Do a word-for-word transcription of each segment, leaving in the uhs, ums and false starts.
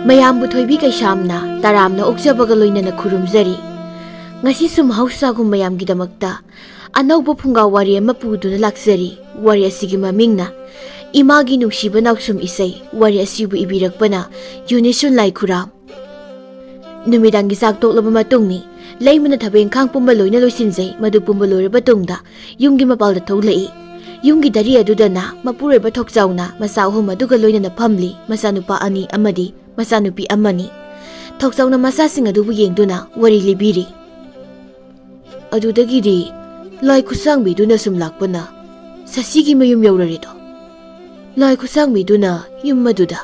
ꯃꯌꯥꯝꯕꯨ ꯊꯣꯏꯕꯤ ꯀꯩꯁꯥꯝꯅ ꯇꯔꯥꯝꯅ ꯑꯣꯛꯆꯕꯒ ꯂꯣꯏꯅꯅ ꯈꯨꯔꯨꯝꯖꯔꯤ꯫ ꯉꯁꯤꯁꯨ ꯃꯍꯧꯁꯥꯒꯨꯝ ꯃꯌꯥꯝꯒꯤꯗꯃꯛꯇ ꯑꯅꯧꯕ ꯐꯨꯡꯒꯥ ꯋꯥꯔꯤ ꯑꯃ ꯄꯨꯗꯨꯅ ꯂꯥꯛꯆꯔꯤ꯫ ꯋꯥꯔꯤ ꯑꯁꯤꯒꯤ ꯃꯃꯤꯡꯅ ꯏꯃꯥꯒꯤ ꯅꯨꯡꯁꯤꯕ ꯅꯥꯎꯁꯨꯝ ꯏꯁꯩ꯫ ꯋꯥꯔꯤ ꯑꯁꯤꯕꯨ ꯏꯕꯤꯔꯛꯄꯅ ꯌꯨꯅꯤꯁꯨꯟ ꯂꯥꯏꯈꯨꯔꯥꯝ꯫ ꯅꯨꯃꯤꯗꯥꯡꯒꯤ ꯆꯥꯛ ꯇꯣꯛꯂꯕ ꯃꯇꯨꯡꯅꯤ꯫ ꯂꯩꯃꯅ ꯊꯕꯛ ꯏꯪꯈꯥꯡ ꯄꯨꯝꯕ ꯂꯣꯏꯅ ꯂꯣꯏꯁꯤꯟꯖꯩ꯫ ꯃꯗꯨ ꯄꯨꯝꯕ ꯂꯣꯏꯔꯕ ꯇꯨꯡꯗ ꯌꯨꯝꯒꯤ ꯃꯄꯥꯜꯗ ꯊꯣꯛꯂꯛꯏ꯫ ꯌꯨꯝꯒꯤ ꯗꯥꯔꯤ ꯑꯗꯨꯗꯅ ꯃꯄꯨꯔꯣꯏꯕ ꯊꯣꯛꯆꯥꯎꯅ ꯃꯆꯥ ꯑꯍꯨꯝ ꯑꯗꯨꯒ ꯂꯣꯏꯅꯅ ꯐꯝꯂꯤ꯫ ꯃꯆꯥꯅꯨꯄꯥ ꯑꯅꯤ ꯑꯃꯗꯤ ꯃꯆꯥꯅꯨꯄꯤ ꯑꯃꯅꯤ꯫ ꯊꯣꯛꯆꯥꯎꯅ ꯃꯆꯥꯁꯤꯡ ꯑꯗꯨꯕꯨ ꯌꯦꯡꯗꯨꯅ ꯋꯥꯔꯤ ꯂꯤꯕꯤꯔꯤ꯫ ꯑꯗꯨꯗꯒꯤꯗꯤ ꯂꯥꯏ ꯈꯨꯠꯁꯥꯡꯕꯤꯗꯨꯅ ꯁꯨꯝ ꯂꯥꯛꯄꯅ ꯁꯁꯤꯒꯤ ꯃꯌꯨꯝ ꯌꯧꯔꯔꯦꯗꯣ꯫ ꯂꯥꯏ ꯈꯨꯠꯁꯥꯡꯕꯤꯗꯨꯅ ꯌꯨꯝ ꯑꯗꯨꯗ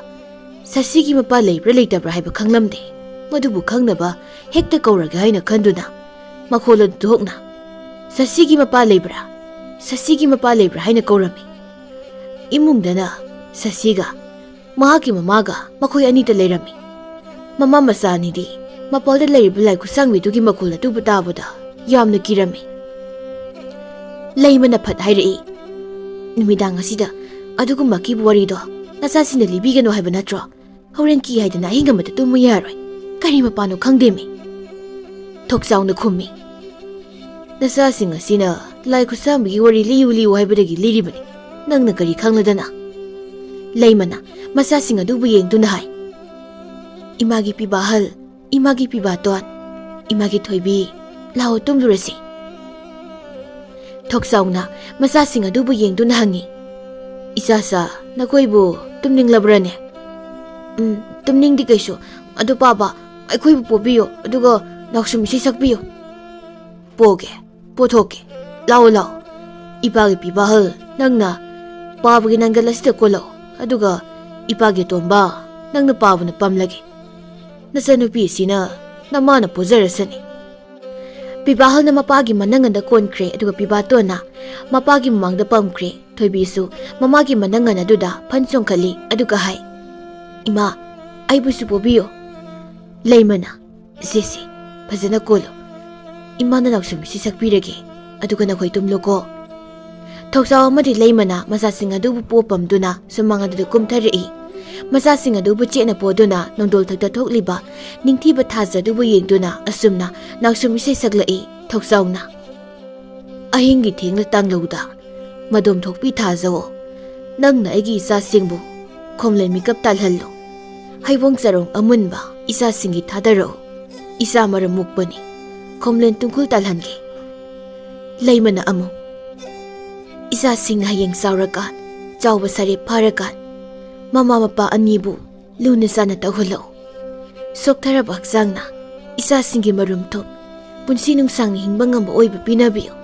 ꯁꯁꯤꯒꯤ ꯃꯄꯥ ꯂꯩꯕ꯭ꯔꯥ ꯂꯩꯇꯕ꯭ꯔꯥ ꯍꯥꯏꯕ ꯈꯪꯂꯝꯗꯦ꯫ ꯃꯗꯨꯕꯨ ꯈꯪꯅꯕ ꯍꯦꯛꯇ ꯀꯧꯔꯒꯦ ꯍꯥꯏꯅ ꯈꯟꯗꯨꯅ ꯃꯈꯣꯜ ꯑꯗꯨ ꯊꯣꯛꯅ, "ꯁꯁꯤꯒꯤ ꯃꯄꯥ ꯂꯩꯕ꯭ꯔꯥ? ꯁꯁꯤꯒꯤ ꯃꯄꯥ ꯂꯩꯕ꯭ꯔꯥ?" ꯍꯥꯏꯅ ꯀꯧꯔꯝꯃꯤ꯫ ꯏꯃꯨꯡꯗꯅ ꯁꯁꯤꯒ ꯃꯍꯥꯛꯀꯤ ꯃꯃꯥꯒ ꯃꯈꯣꯏ ꯑꯅꯤꯇ ꯂꯩꯔꯝꯃꯤ꯫ ꯃꯃꯥ ꯃꯆꯥ ꯑꯅꯤꯗꯤ ꯃꯄꯥꯜꯗ ꯂꯩꯔꯤꯕ ꯂꯥꯏ ꯈꯨꯠꯁꯥꯡꯕꯤꯗꯨꯒꯤ ꯃꯈꯣꯜ ꯑꯗꯨꯕꯨ ꯇꯥꯕꯗ ꯌꯥꯝꯅ ꯀꯤꯔꯝꯃꯤ꯫ ꯂꯩꯃꯅ ꯐꯠ ꯍꯥꯏꯔꯛꯏ, "ꯅꯨꯃꯤꯗꯥꯡ ꯑꯁꯤꯗ ꯑꯗꯨꯒꯨꯝꯕ ꯑꯀꯤꯕ ꯋꯥꯔꯤꯗꯣ ꯅꯆꯥꯁꯤꯡꯗ ꯂꯤꯕꯤꯒꯅꯨ ꯍꯥꯏꯕ ꯅꯠꯇ꯭ꯔꯣ? ꯍꯣꯔꯦꯟ ꯀꯤ ꯍꯥꯏꯗꯅ ꯑꯍꯤꯡ ꯑꯃꯗ ꯇꯨꯝꯃꯨ ꯌꯥꯔꯣꯏ꯫ ꯀꯔꯤ ꯃꯄꯥꯅꯣ ꯈꯪꯗꯦꯃꯤ꯫" ꯊꯣꯛꯆꯥꯎꯅ ꯈꯨꯝꯃꯤ, "ꯅꯆꯥꯁꯤꯡ ꯑꯁꯤꯅ ꯂꯥꯏ ꯈꯨꯠꯁꯥꯡꯕꯤꯒꯤ ꯋꯥꯔꯤ ꯂꯤꯌꯨ ꯂꯤꯌꯨ ꯍꯥꯏꯕꯗꯒꯤ ꯂꯤꯔꯤꯕꯅꯤ꯫ ꯅꯪꯅ ꯀꯔꯤ ꯈꯪꯂꯗꯅ?" ꯂꯩꯃꯅ ꯃꯆꯥꯁꯤꯡ ꯑꯗꯨꯕꯨ ꯌꯦꯡꯗꯨꯅ ꯍꯥꯏ, "ꯏꯃꯥꯒꯤ ꯄꯤꯕꯥꯍꯜ, ꯏꯃꯥꯒꯤ ꯄꯤꯕꯥꯇꯣꯟ, ꯏꯃꯥꯒꯤ ꯊꯣꯏꯕꯤ, ꯂꯥꯛꯑꯣ ꯇꯨꯝꯂꯨꯔꯁꯤ꯫" ꯊꯣꯛꯆꯥꯎꯅ ꯃꯆꯥꯁꯤꯡ ꯑꯗꯨꯕꯨ ꯌꯦꯡꯗꯨꯅ ꯍꯪꯉꯤ, "ꯏꯆꯥꯁꯥ, ꯅꯈꯣꯏꯕꯨ ꯇꯨꯝꯅꯤꯡꯂꯕ꯭ꯔꯅꯦ?" "ꯎꯝ, ꯇꯨꯝꯅꯤꯡꯗꯦ ꯀꯩꯁꯨ꯫ ꯑꯗꯨ ꯄꯥꯕ, ꯑꯩꯈꯣꯏꯕꯨ ꯄꯣꯕꯤꯌꯨ, ꯑꯗꯨꯒ ꯅꯥꯎꯁꯨꯝ ꯏꯁꯩ ꯁꯛꯄꯤꯌꯨ꯫" "ꯄꯣꯒꯦ, ꯄꯣꯊꯣꯛꯀꯦ꯫ ꯂꯥꯛꯑꯣ, ꯂꯥꯛꯑꯣ꯫ ꯏꯄꯥꯒꯤ ꯄꯤꯕꯥꯍꯜ, ꯅꯪꯅ ꯄꯥꯕꯒꯤ ꯅꯪꯒꯜ ꯑꯁꯤꯗ ꯀꯣꯜꯂꯛꯑꯣ, ꯑꯗꯨꯒ ꯏꯄꯥꯒꯤ ꯑꯇꯣꯝꯕ, ꯅꯪꯅ ꯄꯥꯕꯅ ꯄꯝꯂꯒꯦ꯫ ꯅꯆꯟꯅꯨꯄꯤ ꯑꯁꯤꯅ ꯅꯃꯥꯅ ꯄꯣꯖꯔꯁꯅꯤ꯫" ꯄꯤꯕꯥꯍꯜꯅ ꯃꯄꯥꯒꯤ ꯃꯅꯪꯒꯟꯗ ꯀꯣꯟꯈ꯭ꯔꯦ, ꯑꯗꯨꯒ ꯄꯤꯕꯥꯇꯣꯟꯅ ꯃꯄꯥꯒꯤ ꯃꯃꯥꯡꯗ ꯄꯝꯈ꯭ꯔꯦ꯫ ꯊꯣꯏꯕꯤꯁꯨ ꯃꯃꯥꯒꯤ ꯃꯅꯪꯒꯟ ꯑꯗꯨꯗ ꯐꯟ ꯆꯣꯡꯈꯠꯂꯤ, ꯑꯗꯨꯒ ꯍꯥꯏ, "ꯏꯃꯥ, ꯑꯩꯕꯨꯁꯨ ꯄꯣꯕꯤꯌꯨ꯫" ꯂꯩꯃꯅ, "ꯁꯦ, ꯁꯦ, ꯐꯖꯅ ꯀꯣꯜꯂꯨ꯫ ꯏꯃꯥꯅ ꯅꯥꯎꯁꯨꯝ ꯏꯁꯩ ꯁꯛꯄꯤꯔꯒꯦ, ꯑꯗꯨꯒ ꯅꯈꯣꯏ ꯇꯨꯝꯂꯨꯀꯣ꯫" ꯊꯣꯛꯆꯥꯎ ꯑꯃꯗꯤ ꯂꯩꯃꯅ ꯃꯆꯥꯁꯤꯡ ꯑꯗꯨꯕꯨ ꯄꯣ ꯄꯝꯗꯨꯅ ꯁꯨꯃꯥꯡ ꯑꯗꯨꯗ ꯀꯨꯝꯊꯔꯛꯏ꯫ ꯃꯆꯥꯁꯤꯡ ꯑꯗꯨꯕꯨ ꯆꯦꯠꯅ ꯄꯣꯗꯨꯅ ꯅꯣꯡꯗꯣꯜ ꯊꯛꯇ ꯊꯣꯛꯂꯤꯕ ꯅꯤꯡꯊꯤꯕ ꯊꯥꯖ ꯑꯗꯨꯕꯨ ꯌꯦꯡꯗꯨꯅ ꯑꯁꯨꯝꯅ ꯅꯥꯎꯁꯨꯝ ꯏꯁꯩ ꯁꯛꯂꯛꯏ ꯊꯣꯛꯆꯥꯎꯅ꯫ "ꯑꯍꯤꯡꯒꯤ ꯊꯦꯡꯂ ꯇꯥꯡꯂꯧꯗ ꯃꯗꯣꯝ ꯊꯣꯛꯄꯤ ꯊꯥꯖꯋꯣ, ꯅꯪꯅ ꯑꯩꯒꯤ ꯏꯆꯥꯁꯤꯡꯕꯨ ꯈꯣꯝꯂꯦꯟ ꯃꯤꯀꯞ ꯇꯥꯜꯍꯜꯂꯨ꯫ ꯍꯩꯕꯣꯡ ꯆꯔꯣꯡ ꯑꯃꯨꯟꯕ ꯏꯆꯥꯁꯤꯡꯒꯤ ꯊꯥꯗꯔꯛꯎ꯫ ꯏꯆꯥ ꯃꯔꯝ ꯃꯣꯛꯄꯅꯤ, ꯈꯣꯝꯂꯦꯟ ꯇꯨꯡꯈꯨꯜ ꯇꯥꯜꯍꯟꯒꯦ꯫" ꯂꯩꯃꯅ ꯑꯃꯨꯛ, "ꯏꯆꯥꯁꯤꯡꯅ ꯍꯌꯦꯡ ꯆꯥꯎꯔꯀꯥꯟ, ꯆꯥꯎꯕ ꯁꯥꯔꯦꯞ ꯐꯥꯔꯀꯥꯟ, ꯃꯃꯥ ꯃꯄꯥ ꯑꯅꯤꯕꯨ ꯂꯨꯅ ꯆꯥꯟꯅ ꯇꯧꯍꯜꯂꯛꯎ꯫ ꯁꯣꯛꯊꯔꯕ ꯍꯛꯆꯥꯡꯅ ꯏꯆꯥꯁꯤꯡꯒꯤ ꯃꯔꯨꯝ ꯊꯨꯝ, ꯄꯨꯟꯁꯤ ꯅꯨꯡꯁꯥꯡꯅ ꯍꯤꯡꯕ ꯉꯝꯕ ꯑꯣꯏꯕ ꯄꯤꯅꯕꯤꯌꯨ꯫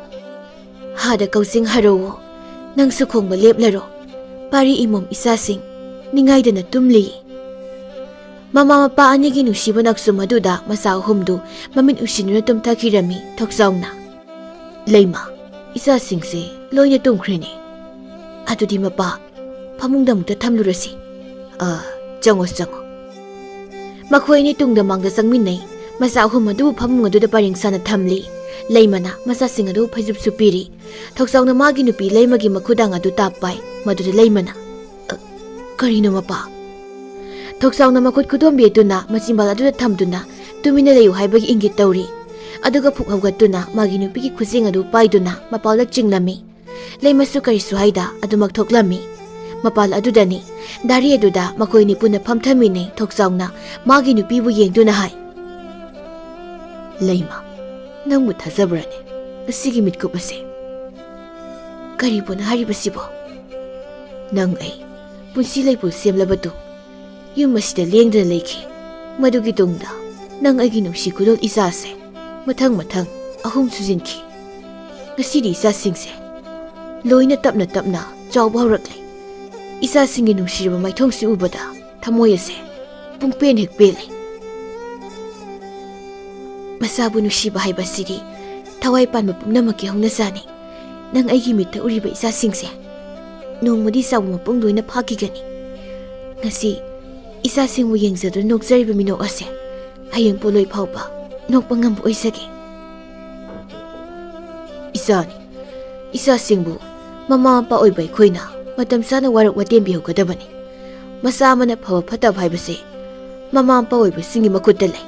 ꯍꯥꯗ ꯀꯧꯖꯤꯡ ꯍꯔꯧꯋꯣ, ꯅꯪꯁꯨ ꯈꯣꯡꯕ ꯂꯦꯞꯂꯔꯣ꯫ ꯄꯥꯔꯤ ꯏꯃꯣꯝ ꯏꯆꯥꯁꯤꯡ ꯅꯤꯡꯉꯥꯏꯗꯅ ꯇꯨꯝꯂꯤ꯫" ꯃꯃꯥ ꯃꯄꯥ ꯑꯅꯤꯒꯤ ꯅꯨꯡꯁꯤꯕ ꯅꯛꯁꯨꯝ ꯑꯗꯨꯗ ꯃꯆꯥ ꯑꯍꯨꯝꯗꯨ ꯃꯃꯤꯠ ꯎꯏꯁꯤꯟꯗꯨꯅ ꯇꯨꯝꯊꯈꯤꯔꯝꯃꯤ ꯊꯣꯛꯆꯥꯎꯅ꯫ "ꯂꯩꯃ, ꯏꯆꯥꯁꯤꯡꯁꯦ ꯂꯣꯏꯅ ꯇꯨꯝꯈ꯭ꯔꯦꯅꯦ꯫ ꯑꯗꯨꯗꯤ ꯃꯄꯥ, ꯐꯃꯨꯡꯗ ꯑꯃꯨꯛꯇ ꯊꯝꯂꯨꯔꯁꯤ꯫" "ꯑ, ꯆꯪꯉꯣ, ꯆꯪꯉꯣ꯫" ꯃꯈꯣꯏ ꯑꯅꯤ ꯇꯨꯡꯗ ꯃꯥꯡꯗ ꯆꯪꯃꯤꯟꯅꯩ꯫ ꯃꯆꯥ ꯑꯍꯨꯝ ꯑꯗꯨꯕꯨ ꯐꯃꯨꯡ ꯑꯗꯨꯗ ꯄꯔꯦꯡ ꯁꯥꯅ ꯊꯝꯂꯤ꯫ ꯂꯩꯃꯅ ꯃꯆꯥꯁꯤꯡ ꯑꯗꯨ ꯐꯩꯖꯨꯞꯁꯨ ꯄꯤꯔꯤ꯫ ꯊꯣꯛꯆꯥꯎꯅ ꯃꯥꯒꯤ ꯅꯨꯄꯤ ꯂꯩꯃꯒꯤ ꯃꯈꯨꯗꯥꯡ ꯑꯗꯨ ꯇꯥꯞ ꯄꯥꯏ꯫ ꯃꯗꯨꯗ ꯂꯩꯃꯅ, "ꯑ, ꯀꯔꯤꯅꯣ ꯃꯄꯥ?" ꯊꯣꯛꯆꯥꯎꯅ ꯃꯈꯨꯠ ꯈꯨꯗꯣꯝꯕꯤ ꯑꯗꯨꯅ ꯃꯆꯤꯟꯕꯥꯜ ꯑꯗꯨꯗ ꯊꯝꯗꯨꯅ ꯇꯨꯃꯤꯟꯅ ꯂꯩꯌꯨ ꯍꯥꯏꯕꯒꯤ ꯏꯪꯒꯤꯠ ꯇꯧꯔꯤ꯫ ꯑꯗꯨꯒ ꯐꯨꯛ ꯍꯧꯒꯠꯇꯨꯅ ꯃꯥꯒꯤ ꯅꯨꯄꯤꯒꯤ ꯈꯨꯖꯤꯡ ꯑꯗꯨ ꯄꯥꯏꯗꯨꯅ ꯃꯄꯥꯜꯗ ꯆꯤꯡꯂꯝꯃꯤ꯫ ꯂꯩꯃꯁꯨ ꯀꯔꯤꯁꯨ ꯍꯥꯏꯗ ꯑꯗꯨꯃꯛ ꯊꯣꯛꯂꯝꯃꯤ꯫ ꯃꯄꯥꯜ ꯑꯗꯨꯗꯅꯤ, ꯗꯥꯔꯤ ꯑꯗꯨꯗ ꯃꯈꯣꯏꯅꯤ ꯄꯨꯟꯅ ꯐꯝꯊꯃꯤꯟꯅꯩ꯫ ꯊꯣꯛꯆꯥꯎꯅ ꯃꯥꯒꯤ ꯅꯨꯄꯤꯕꯨ ꯌꯦꯡꯗꯨꯅ ꯍꯥꯏ, "ꯂꯩꯃ, ꯅꯪꯕꯨ ꯊꯥꯖꯕ꯭ꯔꯅꯦ ꯉꯁꯤꯒꯤ ꯃꯤꯠꯀꯨꯞ ꯑꯁꯦ? ꯀꯔꯤꯕꯨꯅ ꯍꯥꯏꯔꯤꯕꯁꯤꯕꯣ? ꯅꯪ ꯑꯩ ꯄꯨꯟꯁꯤ ꯂꯩꯄꯨ ꯁꯦꯝꯂꯕꯗꯨ ꯌꯨꯝ ꯑꯁꯤꯗ ꯂꯦꯡꯗꯅ ꯂꯩꯈꯤ꯫ ꯃꯗꯨꯒꯤ ꯇꯨꯡꯗ ꯅꯪ ꯑꯩꯒꯤ ꯅꯨꯡꯁꯤ ꯈꯨꯗꯣꯜ ꯏꯆꯥꯁꯦ ꯃꯊꯪ ꯃꯊꯪ ꯑꯍꯨꯝ ꯁꯨꯖꯤꯟꯈꯤ꯫ ꯉꯁꯤꯗꯤ ꯏꯆꯥꯁꯤꯡꯁꯦ ꯂꯣꯏꯅ ꯇꯞꯅ ꯇꯞꯅ ꯆꯥꯎꯕ ꯍꯧꯔꯛꯂꯦ꯫ ꯏꯆꯥꯁꯤꯡꯒꯤ ꯅꯨꯡꯁꯤꯔꯕ ꯃꯥꯏꯊꯣꯡꯁꯤ ꯎꯕꯗ ꯊꯃꯣꯏ ꯑꯁꯦ ꯄꯨꯡꯄꯦꯟ ꯍꯦꯛ ꯄꯦꯜꯂꯦ꯫ ꯃꯆꯥꯕꯨ ꯅꯨꯡꯁꯤꯕ ꯍꯥꯏꯕꯁꯤꯗꯤ ꯊꯋꯥꯏ ꯄꯥꯟꯕ ꯄꯨꯝꯅꯃꯛꯀꯤ ꯍꯧꯅꯁꯥꯅꯤ꯫ ꯅꯪ ꯑꯩꯒꯤ ꯃꯤꯠꯇ ꯎꯔꯤꯕ ꯏꯆꯥꯁꯤꯡꯁꯦ ꯅꯣꯡꯃꯗꯤ ꯆꯥꯎꯕ ꯃꯄꯨꯡ ꯂꯣꯏꯅ ꯐꯥꯈꯤꯒꯅꯤ꯫ ꯉꯁꯤ ꯏꯆꯥꯁꯤꯡꯕꯨ ꯌꯦꯡꯖꯗꯨꯅ ꯅꯣꯛꯆꯔꯤꯕ ꯃꯤꯅꯣꯛ ꯑꯁꯦ ꯍꯌꯦꯡ ꯄꯣꯂꯣꯏ ꯐꯥꯎꯕ ꯅꯣꯛꯄ ꯉꯝꯕ ꯑꯣꯏꯖꯒꯦ꯫" ꯏꯆꯥꯅꯤ, ꯏꯆꯥꯁꯤꯡꯕꯨ ꯃꯃꯥ ꯃꯄꯥ ꯑꯣꯏꯕ ꯑꯩꯈꯣꯏꯅ ꯃꯇꯝ ꯆꯥꯅ ꯋꯥꯔꯛ ꯋꯥꯇꯦꯝ ꯄꯤꯍꯧꯒꯗꯕꯅꯤ꯫ ꯃꯆꯥ ꯑꯃꯅ ꯐꯕ ꯐꯠꯇꯕ ꯍꯥꯏꯕꯁꯦ ꯃꯃꯥ ꯃꯄꯥ ꯑꯣꯏꯕꯁꯤꯡꯒꯤ ꯃꯈꯨꯠꯇ ꯂꯩ꯫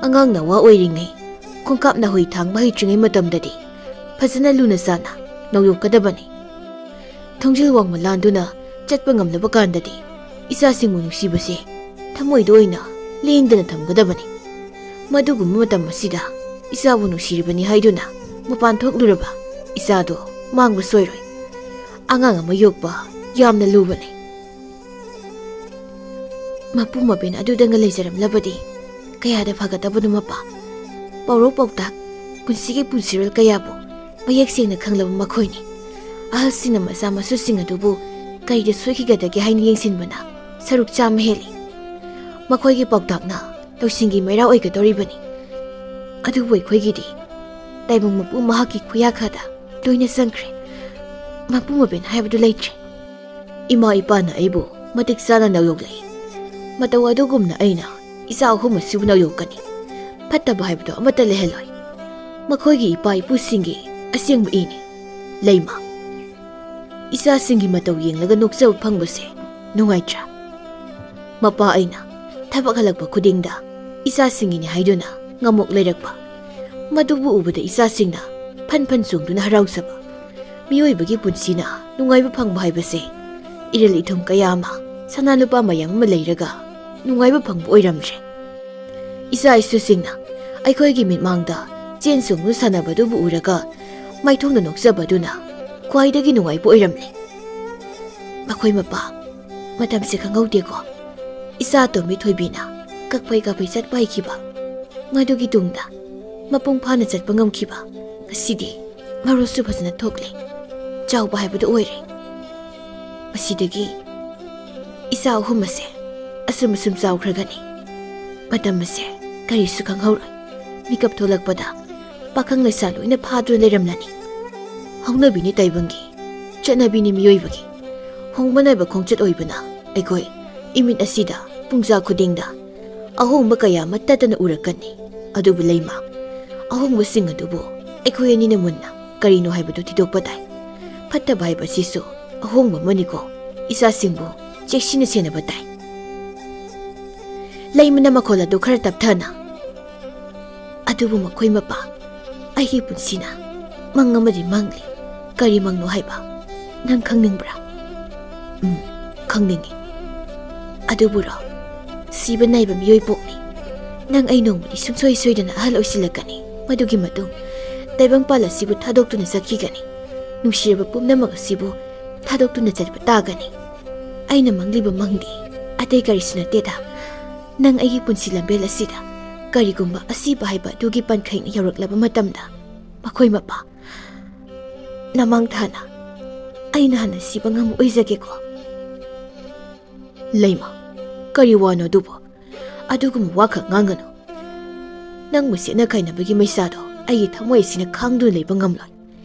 ꯑꯉꯥꯡ ꯅꯋꯥ ꯑꯣꯏꯔꯤꯉꯩ, ꯈꯣꯡꯀꯥꯞ ꯅꯥꯍꯨꯏ ꯊꯥꯡꯕ ꯍꯩꯇ꯭ꯔꯤꯉꯩ ꯃꯇꯝꯗꯗꯤ ꯐꯖꯅ ꯂꯨꯅ ꯆꯥꯟꯅ ꯅꯧꯌꯣꯛꯀꯗꯕꯅꯤ꯫ ꯊꯣꯡꯖꯤꯜ ꯋꯥꯡꯃ ꯂꯥꯟꯗꯨꯅ ꯆꯠꯄ ꯉꯝꯂꯕ ꯀꯥꯟꯗꯗꯤ ꯏꯆꯥꯁꯤꯡꯕꯨ ꯅꯨꯡꯁꯤꯕꯁꯦ ꯊꯃꯣꯏꯗ ꯑꯣꯏꯅ ꯂꯦꯡꯗꯅ ꯊꯝꯒꯗꯕꯅꯤ꯫ ꯃꯗꯨꯒꯨꯝꯕ ꯃꯇꯝ ꯑꯁꯤꯗ ꯏꯆꯥꯕꯨ ꯅꯨꯡꯁꯤꯔꯤꯕꯅꯤ ꯍꯥꯏꯗꯨꯅ ꯃꯄꯥꯟ ꯊꯣꯛꯂꯨꯔꯕ ꯏꯆꯥꯗꯣ ꯃꯥꯡꯕ ꯁꯣꯏꯔꯣꯏ꯫ ꯑꯉꯥꯡ ꯑꯃ ꯌꯣꯛꯄ ꯌꯥꯝꯅ ꯂꯨꯕꯅꯤ꯫ ꯃꯄꯨ ꯃꯕꯦꯟ ꯑꯗꯨꯗꯪꯒ ꯂꯩꯖꯔꯝꯂꯕꯗꯤ ꯀꯌꯥꯗ ꯐꯒꯗꯕꯅꯣ ꯃꯄꯥ꯫ ꯄꯥꯎꯔꯧ ꯄꯥꯎꯇꯥꯛ, ꯄꯨꯟꯁꯤꯒꯤ ꯄꯨꯟꯁꯤꯔꯣꯜ ꯀꯌꯥꯕꯨ ꯃꯌꯦꯛ ꯁꯦꯡꯅ ꯈꯪꯂꯕ ꯃꯈꯣꯏꯅꯤ꯫ ꯑꯍꯜꯁꯤꯡꯅ ꯃꯆꯥ ꯃꯁꯨꯁꯤꯡ ꯑꯗꯨꯕꯨ ꯀꯔꯤꯗ ꯁꯣꯏꯈꯤꯒꯗꯒꯦ ꯍꯥꯏꯅ ꯌꯦꯡꯁꯤꯟꯕꯅ ꯁꯔꯨꯛ ꯆꯥꯝꯃ ꯍꯦꯜꯂꯤ꯫ ꯃꯈꯣꯏꯒꯤ ꯄꯥꯎꯇꯥꯛꯅ ꯂꯧꯁꯤꯡꯒꯤ ꯃꯩꯔꯥ ꯑꯣꯏꯒꯗꯧꯔꯤꯕꯅꯤ꯫ ꯑꯗꯨꯕꯨ ꯑꯩꯈꯣꯏꯒꯤꯗꯤ ꯇꯥꯏꯕꯪ ꯃꯄꯨ ꯃꯍꯥꯛꯀꯤ ꯈꯨꯌꯥꯈꯥꯗ ꯂꯣꯏꯅ ꯆꯪꯈ꯭ꯔꯦ꯫ ꯃꯄꯨ ꯃꯕꯦꯟ ꯍꯥꯏꯕꯗꯨ ꯂꯩꯇ꯭ꯔꯦ꯫ ꯏꯃꯥ ꯏꯄꯥꯅ ꯑꯩꯕꯨ ꯃꯇꯤꯛ ꯆꯥꯅ ꯅꯧꯌꯣꯛꯂꯛꯏ꯫ ꯃꯇꯧ ꯑꯗꯨꯒꯨꯝꯅ ꯑꯩꯅ ꯏꯆꯥ ꯑꯍꯨꯝ ꯑꯁꯤꯕꯨ ꯅꯧꯌꯣꯛꯀꯅꯤ꯫ ꯐꯠꯇꯕ ꯍꯥꯏꯕꯗꯨ ꯑꯃꯠꯇ ꯂꯩꯍꯜꯂꯣꯏ꯫ ꯃꯈꯣꯏꯒꯤ ꯏꯄꯥ ꯏꯄꯨꯁꯤꯡꯒꯤ ꯑꯁꯦꯡꯕ ꯏꯅꯤ꯫ ꯂꯩꯃ, ꯏꯆꯥꯁꯤꯡꯒꯤ ꯃꯇꯧ ꯌꯦꯡꯂꯒ ꯅꯣꯛꯆꯕ ꯐꯪꯕꯁꯦ ꯅꯨꯡꯉꯥꯏꯇ꯭ꯔꯥ? ꯃꯄꯥ ꯑꯩꯅ ꯊꯕꯛ ꯍꯜꯂꯛꯄ ꯈꯨꯗꯤꯡꯗ ꯏꯆꯥꯁꯤꯡꯒꯤꯅꯤ ꯍꯥꯏꯗꯨꯅ ꯉꯝꯃꯣꯛ ꯂꯩꯔꯛꯄ, ꯃꯗꯨꯕꯨ ꯎꯕꯗ ꯏꯆꯥꯁꯤꯡꯅ ꯐꯟ ꯐꯟ ꯆꯣꯡꯗꯨꯅ ꯍꯔꯥꯎꯖꯕ꯫ ꯃꯤꯑꯣꯏꯕꯒꯤ ꯄꯨꯟꯁꯤꯅ ꯅꯨꯡꯉꯥꯏꯕ ꯐꯪꯕ ꯍꯥꯏꯕꯁꯦ ꯏꯔꯤꯜ ꯏꯊꯨꯝ ꯀꯌꯥ ꯑꯃ ꯁꯅꯥ ꯂꯨꯄꯥ ꯃꯌꯥꯝ ꯑꯃ ꯂꯩꯔꯒ ꯅꯨꯡꯉꯥꯏꯕ ꯐꯪꯕ ꯑꯣꯏꯔꯝꯗ꯭ꯔꯦ꯫ ꯏꯆꯥ ꯏꯁꯨꯁꯤꯡꯅ ꯑꯩꯈꯣꯏꯒꯤ ꯃꯤꯠꯃꯥꯡꯗ ꯆꯦꯟ ꯆꯣꯡꯗꯨꯅ ꯁꯥꯟꯅꯕꯗꯨꯕꯨ ꯎꯔꯒ ꯃꯥꯏꯊꯣꯡꯗ ꯅꯣꯛꯆꯕꯗꯨꯅ ꯈ꯭ꯋꯥꯏꯗꯒꯤ ꯅꯨꯡꯉꯥꯏꯕ ꯑꯣꯏꯔꯝꯂꯦ꯫ ꯃꯈꯣꯏ ꯃꯄꯥ, ꯃꯇꯝꯁꯦ ꯈꯪꯍꯧꯗꯦꯀꯣ꯫ ꯏꯆꯥ ꯑꯇꯣꯝꯕꯤ ꯊꯣꯏꯕꯤꯅ ꯀꯛꯐꯩ ꯀꯛꯐꯩ ꯆꯠꯄ ꯍꯩꯈꯤꯕ, ꯃꯗꯨꯒꯤ ꯇꯨꯡꯗ ꯃꯄꯨꯡ ꯐꯥꯅ ꯆꯠꯄ ꯉꯝꯈꯤꯕ, ꯉꯁꯤꯗꯤ ꯃꯔꯣꯜꯁꯨ ꯐꯖꯅ ꯊꯣꯛꯂꯦ, ꯆꯥꯎꯕ ꯍꯥꯏꯕꯗꯨ ꯑꯣꯏꯔꯦ꯫ ꯃꯁꯤꯗꯒꯤ ꯏꯆꯥ ꯑꯍꯨꯝ ꯑꯁꯦ ꯑꯁꯨꯝ ꯑꯁꯨꯝ ꯆꯥꯎꯈ꯭ꯔꯒꯅꯤ꯫ ꯃꯇꯝ ꯑꯁꯦ ꯀꯔꯤꯁꯨ ꯈꯪꯍꯧꯔꯣꯏ꯫ ꯃꯤꯀꯞ ꯊꯣꯛꯂꯛꯄꯗ ꯄꯥꯈꯪ ꯂꯩꯁꯥ ꯂꯣꯏꯅ ꯐꯥꯗꯨꯅ ꯂꯩꯔꯝꯂꯅꯤ꯫ ꯍꯧꯅꯕꯤꯅꯤ ꯇꯥꯏꯕꯪꯒꯤ, ꯆꯠꯅꯕꯤꯅꯤ ꯃꯤꯑꯣꯏꯕꯒꯤ꯫ ꯍꯣꯡꯕ ꯅꯥꯏꯕ ꯈꯣꯡꯆꯠ ꯑꯣꯏꯕꯅ ꯑꯩꯈꯣꯏ ꯏꯃꯤꯠ ꯑꯁꯤꯗ ꯄꯨꯡꯖꯥ ꯈꯨꯗꯤꯡꯗ ꯑꯍꯣꯡꯕ ꯀꯌꯥ ꯑꯃ ꯇꯠꯇꯅ ꯎꯔꯛꯀꯅꯤ꯫ ꯑꯗꯨꯕꯨ ꯂꯩꯃ, ꯑꯍꯣꯡꯕꯁꯤꯡ ꯑꯗꯨꯕꯨ ꯑꯩꯈꯣꯏ ꯑꯅꯤꯅ ꯃꯨꯟꯅ ꯀꯔꯤꯅꯣ ꯍꯥꯏꯕꯗꯨ ꯊꯤꯗꯣꯛꯄ ꯇꯥꯏ꯫ ꯐꯠꯇꯕ ꯍꯥꯏꯕꯁꯤꯁꯨ ꯑꯍꯣꯡꯕ ꯑꯃꯅꯤꯀꯣ꯫ ꯏꯆꯥꯁꯤꯡꯕꯨ ꯆꯦꯛꯁꯤꯟꯅ ꯁꯦꯟꯅꯕ ꯇꯥꯏ꯫ ꯂꯩꯃꯅ ꯃꯈꯣꯜ ꯑꯗꯨ ꯈꯔ ꯇꯞꯊꯅ, "ꯑꯗꯨꯕꯨ ꯃꯈꯣꯏ ꯃꯄꯥ, ꯑꯩꯒꯤ ꯄꯨꯟꯁꯤꯅ ꯃꯪ ꯑꯃꯗꯤ ꯃꯪꯂꯤ꯫ ꯀꯔꯤ ꯃꯪꯅꯣ ꯍꯥꯏꯕ ꯅꯪ ꯈꯪꯅꯤꯡꯕ꯭ꯔꯥ?" "ꯎꯝ, ꯈꯪꯅꯤꯡꯏ꯫" "ꯑꯗꯨꯕꯨꯔꯣ, ꯁꯤꯕ ꯅꯥꯏꯕ ꯃꯤꯑꯣꯏ ꯄꯣꯛꯅꯤ꯫ ꯅꯪ ꯑꯩ ꯅꯣꯡꯃꯗꯤ ꯁꯨꯡꯁꯣꯏ ꯁꯣꯏꯗꯅ ꯑꯍꯜ ꯑꯣꯏꯁꯤꯜꯂꯛꯀꯅꯤ꯫ ꯃꯗꯨꯒꯤ ꯃꯇꯨꯡ ꯇꯥꯏꯕꯪꯄꯥꯜ ꯑꯁꯤꯕꯨ ꯊꯥꯗꯣꯛꯇꯨꯅ ꯆꯠꯈꯤꯒꯅꯤ꯫ ꯅꯨꯡꯁꯤꯔꯕ ꯄꯨꯝꯅꯃꯛ ꯑꯁꯤꯕꯨ ꯊꯥꯗꯣꯛꯇꯨꯅ ꯆꯠꯄ ꯇꯥꯒꯅꯤ꯫ ꯑꯩꯅ ꯃꯪꯂꯤꯕ ꯃꯪꯗꯤ ꯑꯇꯩ ꯀꯔꯤꯁꯨ ꯅꯠꯇꯦꯗ꯫ ꯅꯪ ꯑꯩꯒꯤ ꯄꯨꯟꯁꯤ ꯂꯝꯕꯦꯜ ꯑꯁꯤꯗ ꯀꯔꯤꯒꯨꯝꯕ ꯑꯁꯤꯕ ꯍꯥꯏꯕ ꯑꯗꯨꯒꯤ ꯄꯟꯈꯩꯅ ꯌꯧꯔꯛꯂꯕ ꯃꯇꯝꯗ, ꯃꯈꯣꯏ ꯃꯄꯥ, ꯅꯃꯥꯡ ꯊꯥꯅ ꯑꯩꯅ ꯍꯥꯟꯅ ꯁꯤꯕ ꯉꯝꯕ ꯑꯣꯏꯖꯒꯦꯀꯣ?" "ꯂꯩꯃ, ꯀꯔꯤ ꯋꯥꯅꯣ ꯑꯗꯨꯕꯨ? ꯑꯗꯨꯒꯨꯝꯕ ꯋꯥꯈꯛ ꯉꯥꯡꯒꯅꯨ꯫ ꯅꯪꯕꯨ ꯁꯦꯠꯅ ꯈꯥꯏꯅꯕꯒꯤ ꯃꯩꯁꯥꯗꯣ ꯑꯩꯒꯤ ꯊꯃꯣꯏ ꯑꯁꯤꯅ ꯈꯥꯡꯗꯨꯅ ꯂꯩꯕ ꯉꯝꯂꯣꯏ꯫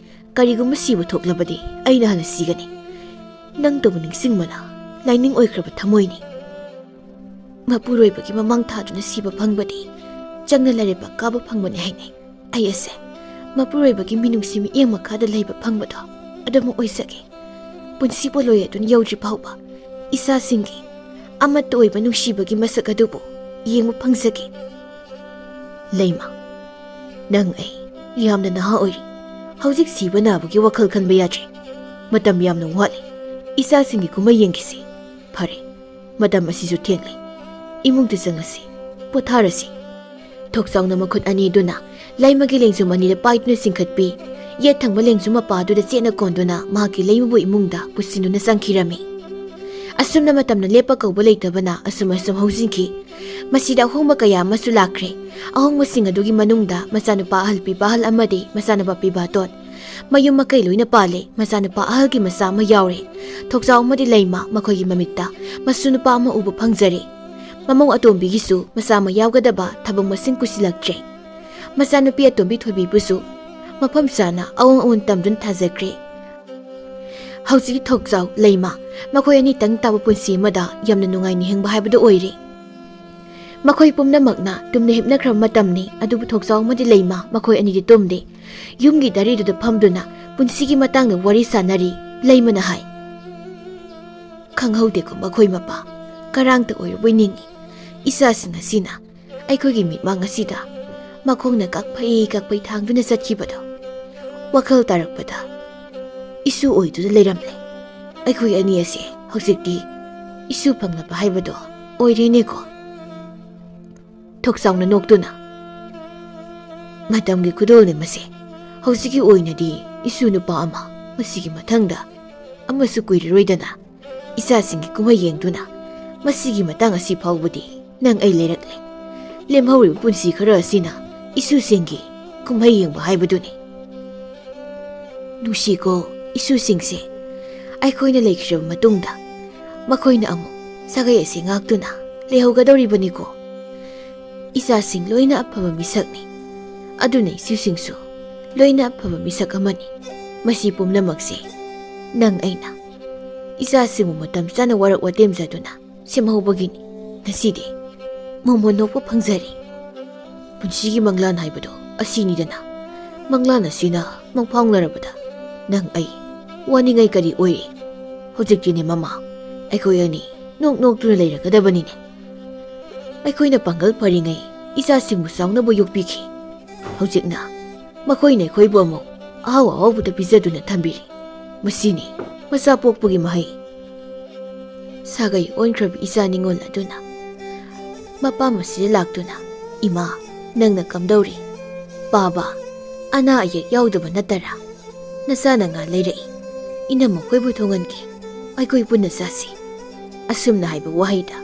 ꯀꯔꯤꯒꯨꯝꯕ ꯁꯤꯕ ꯊꯣꯛꯂꯕꯗꯤ ꯑꯩꯅ ꯍꯥꯟꯅ ꯁꯤꯒꯅꯤ꯫ ꯅꯪꯇꯕꯨ ꯅꯤꯡꯁꯤꯡꯕꯅ ꯂꯥꯏꯅꯤꯡ ꯑꯣꯏꯈ꯭ꯔꯕ ꯊꯃꯣꯏꯅꯤ꯫ ꯃꯄꯨꯔꯣꯏꯕꯒꯤ ꯃꯃꯥꯡ ꯊꯥꯗꯨꯅ ꯁꯤꯕ ꯐꯪꯕꯗꯤ ꯆꯪꯅ ꯂꯥꯏꯔꯦꯞꯄ ꯀꯥꯕ ꯐꯪꯕꯅꯤ ꯍꯥꯏꯅꯩ꯫ ꯑꯩ ꯑꯁꯦ ꯃꯄꯨꯔꯣꯏꯕꯒꯤ ꯃꯤꯅꯨꯡꯁꯤ ꯃꯤꯠꯌꯦꯡ ꯃꯈꯥꯗ ꯂꯩꯕ ꯐꯪꯕꯗꯣ ꯑꯗꯨꯃꯛ ꯑꯣꯏꯖꯒꯦ꯫ ꯄꯨꯟꯁꯤ ꯄꯣꯂꯣꯏ ꯑꯗꯨꯅ ꯌꯧꯗ꯭ꯔꯤ ꯐꯥꯎꯕ ꯏꯆꯥꯁꯤꯡꯒꯤ ꯑꯃꯠꯇ ꯑꯣꯏꯕ ꯅꯨꯡꯁꯤꯕꯒꯤ ꯃꯁꯛ ꯑꯗꯨꯕꯨ ꯌꯦꯡꯕ ꯐꯪꯖꯒꯦ꯫ ꯂꯩꯃ, ꯅꯪ ꯑꯩ ꯌꯥꯝꯅ ꯅꯍꯥ ꯑꯣꯏꯔꯤ꯫ ꯍꯧꯖꯤꯛ ꯁꯤꯕ ꯅꯥꯕꯒꯤ ꯋꯥꯈꯜ ꯈꯟꯕ ꯌꯥꯗ꯭ꯔꯦ꯫ ꯃꯇꯝ ꯌꯥꯝꯅ ꯋꯥꯠꯂꯤ꯫ ꯏꯆꯥꯁꯤꯡꯒꯤ ꯀꯨꯝꯍꯩ ꯌꯦꯡꯈꯤꯁꯤ꯫ ꯐꯔꯦ, ꯃꯇꯝ ꯑꯁꯤꯁꯨ ꯊꯦꯡꯂꯦ꯫ ꯏꯃꯨꯡꯗ ꯆꯪꯂꯁꯤ, ꯄꯣꯊꯥꯔꯁꯤ꯫" ꯊꯣꯛꯆꯥꯎꯅ ꯃꯈꯨꯠ ꯑꯅꯤꯗꯨꯅ ꯂꯩꯃꯒꯤ ꯂꯦꯡꯖꯨꯝ ꯑꯅꯤꯗ ꯄꯥꯏꯗꯨꯅ ꯆꯤꯡꯈꯠꯄꯤ꯫ ꯌꯦꯠ ꯊꯪꯕ ꯂꯦꯡꯖꯨꯝ ꯃꯄꯥꯗꯨꯗ ꯆꯦꯠꯅ ꯀꯣꯟꯗꯨꯅ ꯃꯍꯥꯛꯀꯤ ꯂꯩꯃꯕꯨ ꯏꯃꯨꯡꯗ ꯄꯨꯁꯤꯟꯗꯨꯅ ꯆꯪꯈꯤꯔꯝꯃꯤ꯫ ꯑꯁꯨꯝꯅ ꯃꯇꯝꯅ ꯂꯦꯞꯄ ꯀꯧꯕ ꯂꯩꯇꯕꯅ ꯑꯁꯨꯝ ꯑꯁꯨꯝ ꯍꯧꯖꯤꯟꯈꯤ꯫ ꯃꯁꯤꯗ ꯑꯍꯣꯡꯕ ꯀꯌꯥ ꯑꯃꯁꯨ ꯂꯥꯛꯈ꯭ꯔꯦ꯫ ꯑꯍꯣꯡꯕꯁꯤꯡ ꯑꯗꯨꯒꯤ ꯃꯅꯨꯡꯗ ꯃꯆꯥꯅꯨꯄꯥ ꯑꯍꯜ ꯄꯤꯕꯥ ꯑꯍꯜ ꯑꯃꯗꯤ ꯃꯆꯥꯅꯨꯄꯥ ꯄꯤꯕꯥꯇꯣꯟ, ꯃꯌꯨꯝ ꯃꯀꯩ ꯂꯣꯏꯅ ꯄꯥꯜꯂꯦ꯫ ꯃꯆꯥꯅꯨꯄꯥ ꯑꯍꯜꯒꯤ ꯃꯆꯥ ꯑꯃ ꯌꯥꯎꯔꯦ꯫ ꯊꯣꯛꯆꯥꯎ ꯑꯃꯗꯤ ꯂꯩꯃ, ꯃꯈꯣꯏꯒꯤ ꯃꯃꯤꯠꯇ ꯃꯁꯨ ꯅꯨꯄꯥ ꯑꯃ ꯎꯕ ꯐꯪꯖꯔꯦ꯫ ꯃꯃꯧ ꯑꯇꯣꯝꯕꯤꯒꯤꯁꯨ ꯃꯆꯥ ꯑꯃ ꯌꯥꯎꯒꯗꯕ ꯊꯕꯛ ꯃꯁꯤꯡ ꯀꯨꯁꯤꯜꯂꯛꯇ꯭ꯔꯦ꯫ ꯃꯆꯥꯅꯨꯄꯤ ꯑꯇꯣꯝꯕꯤ ꯊꯣꯏꯕꯤꯕꯨꯁꯨ ꯃꯐꯝ ꯆꯥꯅ ꯑꯑꯣꯟ ꯑꯑꯣꯟ ꯇꯝꯗꯨꯅ ꯊꯥꯖꯈ꯭ꯔꯦ꯫ ꯍꯧꯖꯤꯛ ꯊꯣꯛꯆꯥꯎ ꯂꯩꯃ ꯃꯈꯣꯏ ꯑꯅꯤꯇꯪ ꯇꯥꯕ ꯄꯨꯟꯁꯤ ꯑꯃꯗ ꯌꯥꯝꯅ ꯅꯨꯡꯉꯥꯏꯅ ꯍꯤꯡꯕ ꯍꯥꯏꯕꯗꯨ ꯑꯣꯏꯔꯦ꯫ ꯃꯈꯣꯏ ꯄꯨꯝꯅꯃꯛꯅ ꯇꯨꯝꯅ ꯍꯤꯞꯅꯈ꯭ꯔꯕ ꯃꯇꯝꯅꯤ, ꯑꯗꯨꯕꯨ ꯊꯣꯛꯆꯥꯎ ꯑꯃꯗꯤ ꯂꯩꯃ ꯃꯈꯣꯏ ꯑꯅꯤꯗꯤ ꯇꯨꯝꯗꯦ꯫ ꯌꯨꯝꯒꯤ ꯗꯥꯔꯤꯗꯨꯗ ꯐꯝꯗꯨꯅ ꯄꯨꯟꯁꯤꯒꯤ ꯃꯇꯥꯡꯗ ꯋꯥꯔꯤ ꯁꯥꯅꯔꯤ꯫ ꯂꯩꯃꯅ ꯍꯥꯏ, ꯈꯪꯍꯧꯗꯦꯀꯣ ꯃꯈꯣꯏ ꯃꯄꯥ꯫ ꯀꯔꯥꯡꯇ ꯑꯣꯏꯔꯕꯣꯏ ꯅꯤꯡꯏ꯫ ꯏꯆꯥꯁꯤꯡ ꯑꯁꯤꯅ ꯑꯩꯈꯣꯏꯒꯤ ꯃꯤꯠꯃꯥꯡ ꯑꯁꯤꯗ ꯃꯈꯣꯡꯅ ꯀꯛꯐꯩ ꯀꯛꯐꯩ ꯊꯥꯡꯗꯨꯅ ꯆꯠꯈꯤꯕꯗꯣ꯫ ꯋꯥꯈꯜ ꯇꯥꯔꯛꯄꯗ ꯏꯁꯨ ꯑꯣꯏꯗꯨꯅ ꯂꯩꯔꯝꯂꯦ꯫ ꯑꯩꯈꯣꯏ ꯑꯅꯤ ꯑꯁꯦ ꯍꯧꯖꯤꯛꯇꯤ ꯏꯁꯨ ꯐꯪꯂꯕ ꯍꯥꯏꯕꯗꯣ ꯑꯣꯏꯔꯦꯅꯦꯀꯣ꯫ ꯊꯣꯛꯆꯥꯎꯅ ꯅꯣꯛꯇꯨꯅ, "ꯃꯇꯝꯒꯤ ꯈꯨꯗꯣꯜꯅꯤ ꯃꯁꯦ꯫ ꯍꯧꯖꯤꯛꯀꯤ ꯑꯣꯏꯅꯗꯤ ꯏꯁꯨ ꯅꯨꯄꯥ ꯑꯃ, ꯃꯁꯤꯒꯤ ꯃꯊꯪꯗ ꯑꯃꯁꯨ ꯀꯨꯏꯔꯔꯣꯏꯗꯅ ꯏꯆꯥꯁꯤꯡꯒꯤ ꯀꯨꯝꯍꯩ ꯌꯦꯡꯗꯨꯅ ꯃꯁꯤꯒꯤ ꯃꯇꯥꯡ ꯑꯁꯤ ꯐꯥꯎꯕꯗꯤ ꯅꯪ ꯑꯩ ꯂꯩꯔꯛꯂꯦ꯫ ꯂꯦꯝꯍꯧꯔꯤꯕ ꯄꯨꯟꯁꯤ ꯈꯔ ꯑꯁꯤꯅ ꯏꯁꯨꯁꯤꯡꯒꯤ ꯀꯨꯝꯍꯩ ꯌꯦꯡꯕ ꯍꯥꯏꯕꯗꯨꯅꯤ꯫ ꯅꯨꯡꯁꯤꯀꯣ ꯏꯁꯨꯁꯤꯡꯁꯦ꯫ ꯑꯩꯈꯣꯏꯅ ꯂꯩꯈ꯭ꯔꯕ ꯃꯇꯨꯡꯗ ꯃꯈꯣꯏꯅ ꯑꯃꯨꯛ ꯁꯥꯒꯩ ꯑꯁꯤ ꯉꯥꯛꯇꯨꯅ ꯂꯩꯍꯧꯒꯗꯧꯔꯤꯕꯅꯤꯀꯣ꯫ ꯏꯆꯥꯁꯤꯡ ꯂꯣꯏꯅ ꯑꯐꯕ ꯃꯤꯁꯛꯅꯤ꯫ ꯑꯗꯨꯅ ꯏꯁꯨꯁꯤꯡꯁꯨ ꯂꯣꯏꯅ ꯑꯐꯕ ꯃꯤꯁꯛ ꯑꯃꯅꯤ꯫ ꯃꯁꯤ ꯄꯨꯝꯅꯃꯛꯁꯦ ꯅꯪ ꯑꯩꯅ ꯏꯆꯥꯁꯤꯡꯕꯨ ꯃꯇꯝ ꯆꯥꯅ ꯋꯥꯔꯛ ꯋꯥꯇꯦꯝꯖꯗꯨꯅ ꯁꯦꯝꯍꯧꯕꯒꯤꯅꯤ ꯉꯁꯤꯗꯤ ꯃꯣꯃꯣꯟ ꯅꯣꯛꯄ ꯐꯪꯖꯔꯤ꯫ ꯄꯨꯟꯁꯤꯒꯤ ꯃꯪꯂꯥꯟ ꯍꯥꯏꯕꯗꯣ ꯑꯁꯤꯅꯤꯗꯅ꯫ ꯃꯪꯂꯥꯟ ꯑꯁꯤꯅ ꯃꯪꯐꯥꯎꯅꯔꯕꯗ ꯅꯪ ꯑꯩ ꯋꯥꯅꯤꯡꯉꯥꯏ ꯀꯔꯤ ꯑꯣꯏꯔꯤ? ꯍꯧꯖꯤꯛꯇꯤꯅꯦ ꯃꯃꯥ, ꯑꯩꯈꯣꯏ ꯑꯅꯤ ꯅꯣꯛ ꯅꯣꯛꯇꯨꯅ ꯂꯩꯔꯒꯗꯕꯅꯤꯅꯦ꯫ ꯑꯩꯈꯣꯏꯅ ꯄꯥꯡꯒꯜ ꯐꯔꯤꯉꯩ ꯏꯆꯥꯁꯤꯡꯕꯨ ꯆꯥꯎꯅꯕ ꯌꯣꯛꯄꯤꯈꯤ꯫ ꯍꯧꯖꯤꯛꯅ ꯃꯈꯣꯏꯅ ꯑꯩꯈꯣꯏꯕꯨ ꯑꯃꯨꯛ ꯑꯍꯥꯎ ꯑꯍꯥꯎꯕꯗ ꯄꯤꯖꯗꯨꯅ ꯊꯝꯕꯤꯔꯤ꯫ ꯃꯁꯤꯅꯤ ꯃꯆꯥ ꯄꯣꯛꯄꯒꯤ ꯃꯍꯩ꯫ ꯁꯥꯒꯩ ꯑꯣꯟꯈ꯭ꯔꯕ ꯏꯆꯥ ꯅꯤꯉꯣꯜ ꯑꯗꯨꯅ ꯃꯄꯥ ꯃꯁꯤꯗ ꯂꯥꯛꯇꯨꯅ, "ꯏꯃꯥ, ꯅꯪꯅ ꯀꯝꯗꯧꯔꯤ? ꯄꯥꯕ, ꯑꯅꯥ ꯑꯌꯦꯛ ꯌꯥꯎꯗꯕ ꯅꯠꯇꯔꯥ? ꯅꯆꯥꯅ ꯉꯥ ꯂꯩꯔꯛꯏ꯫ ꯏꯅꯝꯃ ꯈꯣꯏꯕꯨ ꯊꯣꯡꯍꯟꯒꯦ꯫ ꯑꯩꯈꯣꯏ ꯄꯨꯟꯅ ꯆꯥꯁꯤ꯫" ꯑꯁꯨꯝꯅ ꯍꯥꯏꯕ ꯋꯥꯍꯩꯗ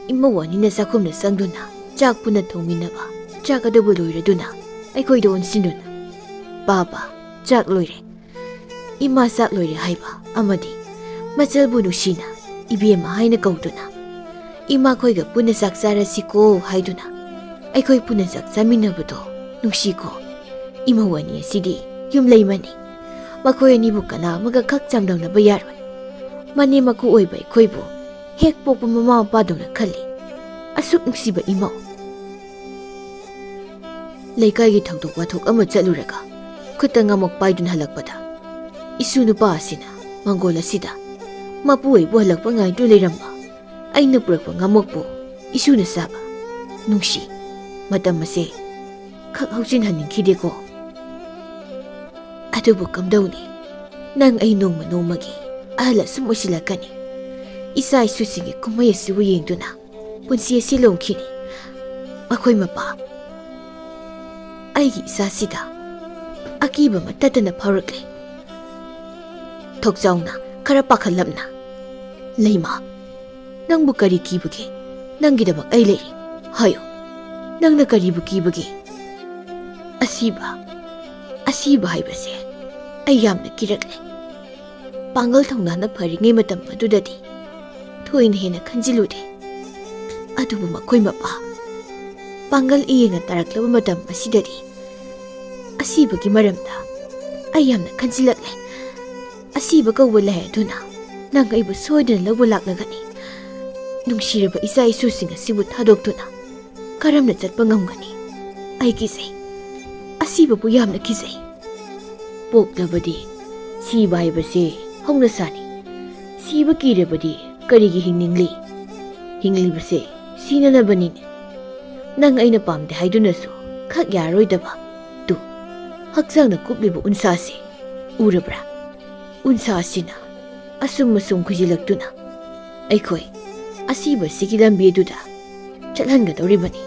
ꯏꯃꯧ ꯑꯅꯤꯅ ꯆꯥꯛꯈꯨꯝꯗ ꯆꯪꯗꯨꯅ ꯆꯥꯛ ꯄꯨꯟꯅ ꯊꯣꯡꯃꯤꯟꯅꯕ꯫ ꯆꯥꯛ ꯑꯗꯨꯕꯨ ꯂꯣꯏꯔꯗꯨꯅ ꯑꯩꯈꯣꯏꯗ ꯑꯣꯟꯁꯤꯟꯗꯨꯅ, "ꯄꯥꯕ, ꯆꯥꯛ ꯂꯣꯏꯔꯦ꯫ ꯏꯃꯥ ꯆꯥꯛ ꯂꯣꯏꯔꯦ" ꯍꯥꯏꯕ ꯑꯃꯗꯤ ꯃꯆꯜꯕꯨ ꯅꯨꯡꯁꯤꯅ "ꯏꯕꯦꯝꯃ" ꯍꯥꯏꯅ ꯀꯧꯗꯨꯅ, "ꯏꯃꯥꯈꯣꯏꯒ ꯄꯨꯟꯅ ꯆꯥꯛ ꯆꯥꯔꯁꯤꯀꯣ" ꯍꯥꯏꯗꯨꯅ ꯑꯩꯈꯣꯏ ꯄꯨꯟꯅ ꯆꯥꯛ ꯆꯥꯃꯤꯟꯅꯕꯗꯣ ꯅꯨꯡꯁꯤꯀꯣ꯫ ꯏꯃꯧ ꯑꯅꯤ ꯑꯁꯤꯗꯤ ꯌꯨꯝꯂꯩꯃꯅꯤ꯫ ꯃꯈꯣꯏ ꯑꯅꯤꯕꯨ ꯀꯅꯥ ꯑꯃꯒ ꯈꯛ ꯆꯥꯡꯗꯝꯅꯕ ꯌꯥꯔꯣꯏ꯫ ꯃꯅꯦꯝ ꯃꯀꯨ ꯑꯣꯏꯕ ꯑꯩꯈꯣꯏꯕꯨ ꯍꯦꯛ ꯄꯣꯛꯄ ꯃꯃꯥ ꯃꯄꯥꯗꯧꯅ ꯈꯜꯂꯤ꯫ ꯑꯁꯨꯛ ꯅꯨꯡꯁꯤꯕ ꯏꯃꯧ꯫ ꯂꯩꯀꯥꯏꯒꯤ ꯊꯧꯗꯣꯛ ꯋꯥꯊꯣꯛ ꯑꯃ ꯆꯠꯂꯨꯔꯒ ꯈꯨꯠꯇ ꯉꯥꯃꯣꯛ ꯄꯥꯏꯗꯨꯅ ꯍꯜꯂꯛꯄꯗ ꯏꯁꯨ ꯅꯨꯄꯥ ꯑꯁꯤꯅ ꯃꯪꯒꯣꯜ ꯑꯁꯤꯗ ꯃꯄꯨ ꯑꯣꯏꯕꯨ ꯍꯜꯂꯛꯄ ꯉꯥꯏꯗꯨ ꯂꯩꯔꯝꯕ ꯑꯩꯅ ꯄꯨꯔꯛꯄ ꯉꯥꯃꯣꯛꯄꯨ ꯏꯁꯨꯅ ꯆꯥꯕ꯫ ꯅꯨꯡꯁꯤ, ꯃꯇꯝ ꯑꯁꯦ ꯈꯛ ꯍꯧꯖꯤꯟꯍꯟꯅꯤꯡꯈꯤꯗꯦꯀꯣ꯫ ꯑꯗꯨꯕꯨ ꯀꯝꯗꯧꯅꯤ? ꯅꯪ ꯑꯩ ꯅꯣꯡꯃ ꯅꯣꯡꯃꯒꯤ ꯑꯍꯜ ꯑꯁꯨꯝ ꯑꯣꯏꯁꯤꯜꯂꯛꯀꯅꯤ꯫ ꯏꯆꯥ ꯏꯁꯨꯁꯤꯡꯒꯤ ꯀꯨꯝꯍꯩ ꯑꯁꯤꯕꯨ ꯌꯦꯡꯗꯨꯅ ꯄꯨꯟꯁꯤ ꯑꯁꯤ ꯂꯣꯝꯈꯤꯅꯤ꯫ ꯃꯈꯣꯏ ꯃꯄꯥ, ꯑꯩꯒꯤ ꯏꯆꯥꯁꯤꯗ ꯑꯀꯤꯕ ꯑꯃ ꯇꯠꯇꯅ ꯐꯥꯎꯔꯛꯂꯦ꯫ ꯊꯣꯛꯆꯥꯎꯅ, ꯈꯔ ꯄꯥꯈꯠꯂꯞꯅ, "ꯂꯩꯃ, ꯅꯪꯕꯨ ꯀꯔꯤ ꯀꯤꯕꯒꯦ? ꯅꯪꯒꯤꯗꯃꯛ ꯑꯩ ꯂꯩꯔꯤ꯫ ꯍꯥꯏꯌꯨ, ꯅꯪꯅ ꯀꯔꯤꯕꯨ ꯀꯤꯕꯒꯦ?" "ꯑꯁꯤꯕ, ꯑꯁꯤꯕ ꯍꯥꯏꯕꯁꯦ ꯑꯩ ꯌꯥꯝꯅ ꯀꯤꯔꯛꯂꯦ꯫ ꯄꯥꯡꯒꯜ ꯊꯧꯅꯥꯅ ꯐꯔꯤꯉꯩ ꯃꯇꯝ ꯑꯗꯨꯗꯗꯤ ꯊꯣꯏꯅ ꯍꯦꯟꯅ ꯈꯟꯖꯤꯜꯂꯨꯗꯦ꯫ ꯑꯗꯨꯕꯨ ꯃꯈꯣꯏ ꯃꯄꯥ, ꯄꯥꯡꯒꯜ ꯏꯌꯦꯡꯅ ꯇꯥꯔꯛꯂꯕ ꯃꯇꯝ ꯑꯁꯤꯗꯗꯤ ꯑꯁꯤꯕꯒꯤ ꯃꯔꯝꯗ ꯑꯩ ꯌꯥꯝꯅ ꯈꯟꯖꯤꯜꯂꯛꯂꯦ꯫ ꯑꯁꯤꯕ ꯀꯧꯕ ꯂꯥꯏ ꯑꯗꯨꯅ ꯅꯪ ꯑꯩꯕꯨ ꯁꯣꯏꯗꯅ ꯂꯧꯕ ꯂꯥꯛꯂꯒꯅꯤ꯫ ꯅꯨꯡꯁꯤꯔꯕ ꯏꯆꯥ ꯏꯁꯨꯁꯤꯡ ꯑꯁꯤꯕꯨ ꯊꯥꯗꯣꯛꯇꯨꯅ ꯀꯔꯝꯅ ꯆꯠꯄ ꯉꯝꯒꯅꯤ? ꯑꯩ ꯀꯤꯖꯩ꯫ ꯑꯁꯤꯕꯕꯨ ꯌꯥꯝꯅ ꯀꯤꯖꯩ꯫ ꯄꯣꯛꯂꯕꯗꯤ ꯁꯤꯕ ꯍꯥꯏꯕꯁꯦ ꯍꯧꯅꯁꯥꯅꯤ꯫ ꯁꯤꯕ ꯀꯤꯔꯕꯗꯤ ꯀꯔꯤꯒꯤ ꯍꯤꯡꯅꯤꯡꯂꯤ? ꯍꯤꯡꯂꯤꯕꯁꯦ ꯁꯤꯅꯅꯕꯅꯤꯅꯦ꯫ ꯅꯪ ꯑꯩꯅ ꯄꯥꯝꯗꯦ ꯍꯥꯏꯗꯨꯅꯁꯨ ꯈꯛ ꯌꯥꯔꯣꯏꯗꯕ꯫ ꯇꯨ, ꯍꯛꯆꯥꯡꯗ ꯀꯨꯞꯂꯤꯕ ꯎꯟꯁꯥꯁꯦ ꯎꯔꯕ꯭ꯔꯥ? ꯎꯟꯁꯥ ꯑꯁꯤꯅ ꯑꯁꯨꯝ ꯑꯁꯨꯝ ꯈꯨꯏꯖꯤꯜꯂꯛꯇꯨꯅ ꯑꯩꯈꯣꯏ ꯑꯁꯤꯕꯁꯤꯒꯤ ꯂꯝꯕꯤ ꯑꯗꯨꯗ ꯆꯠꯍꯟꯒꯗꯧꯔꯤꯕꯅꯤ꯫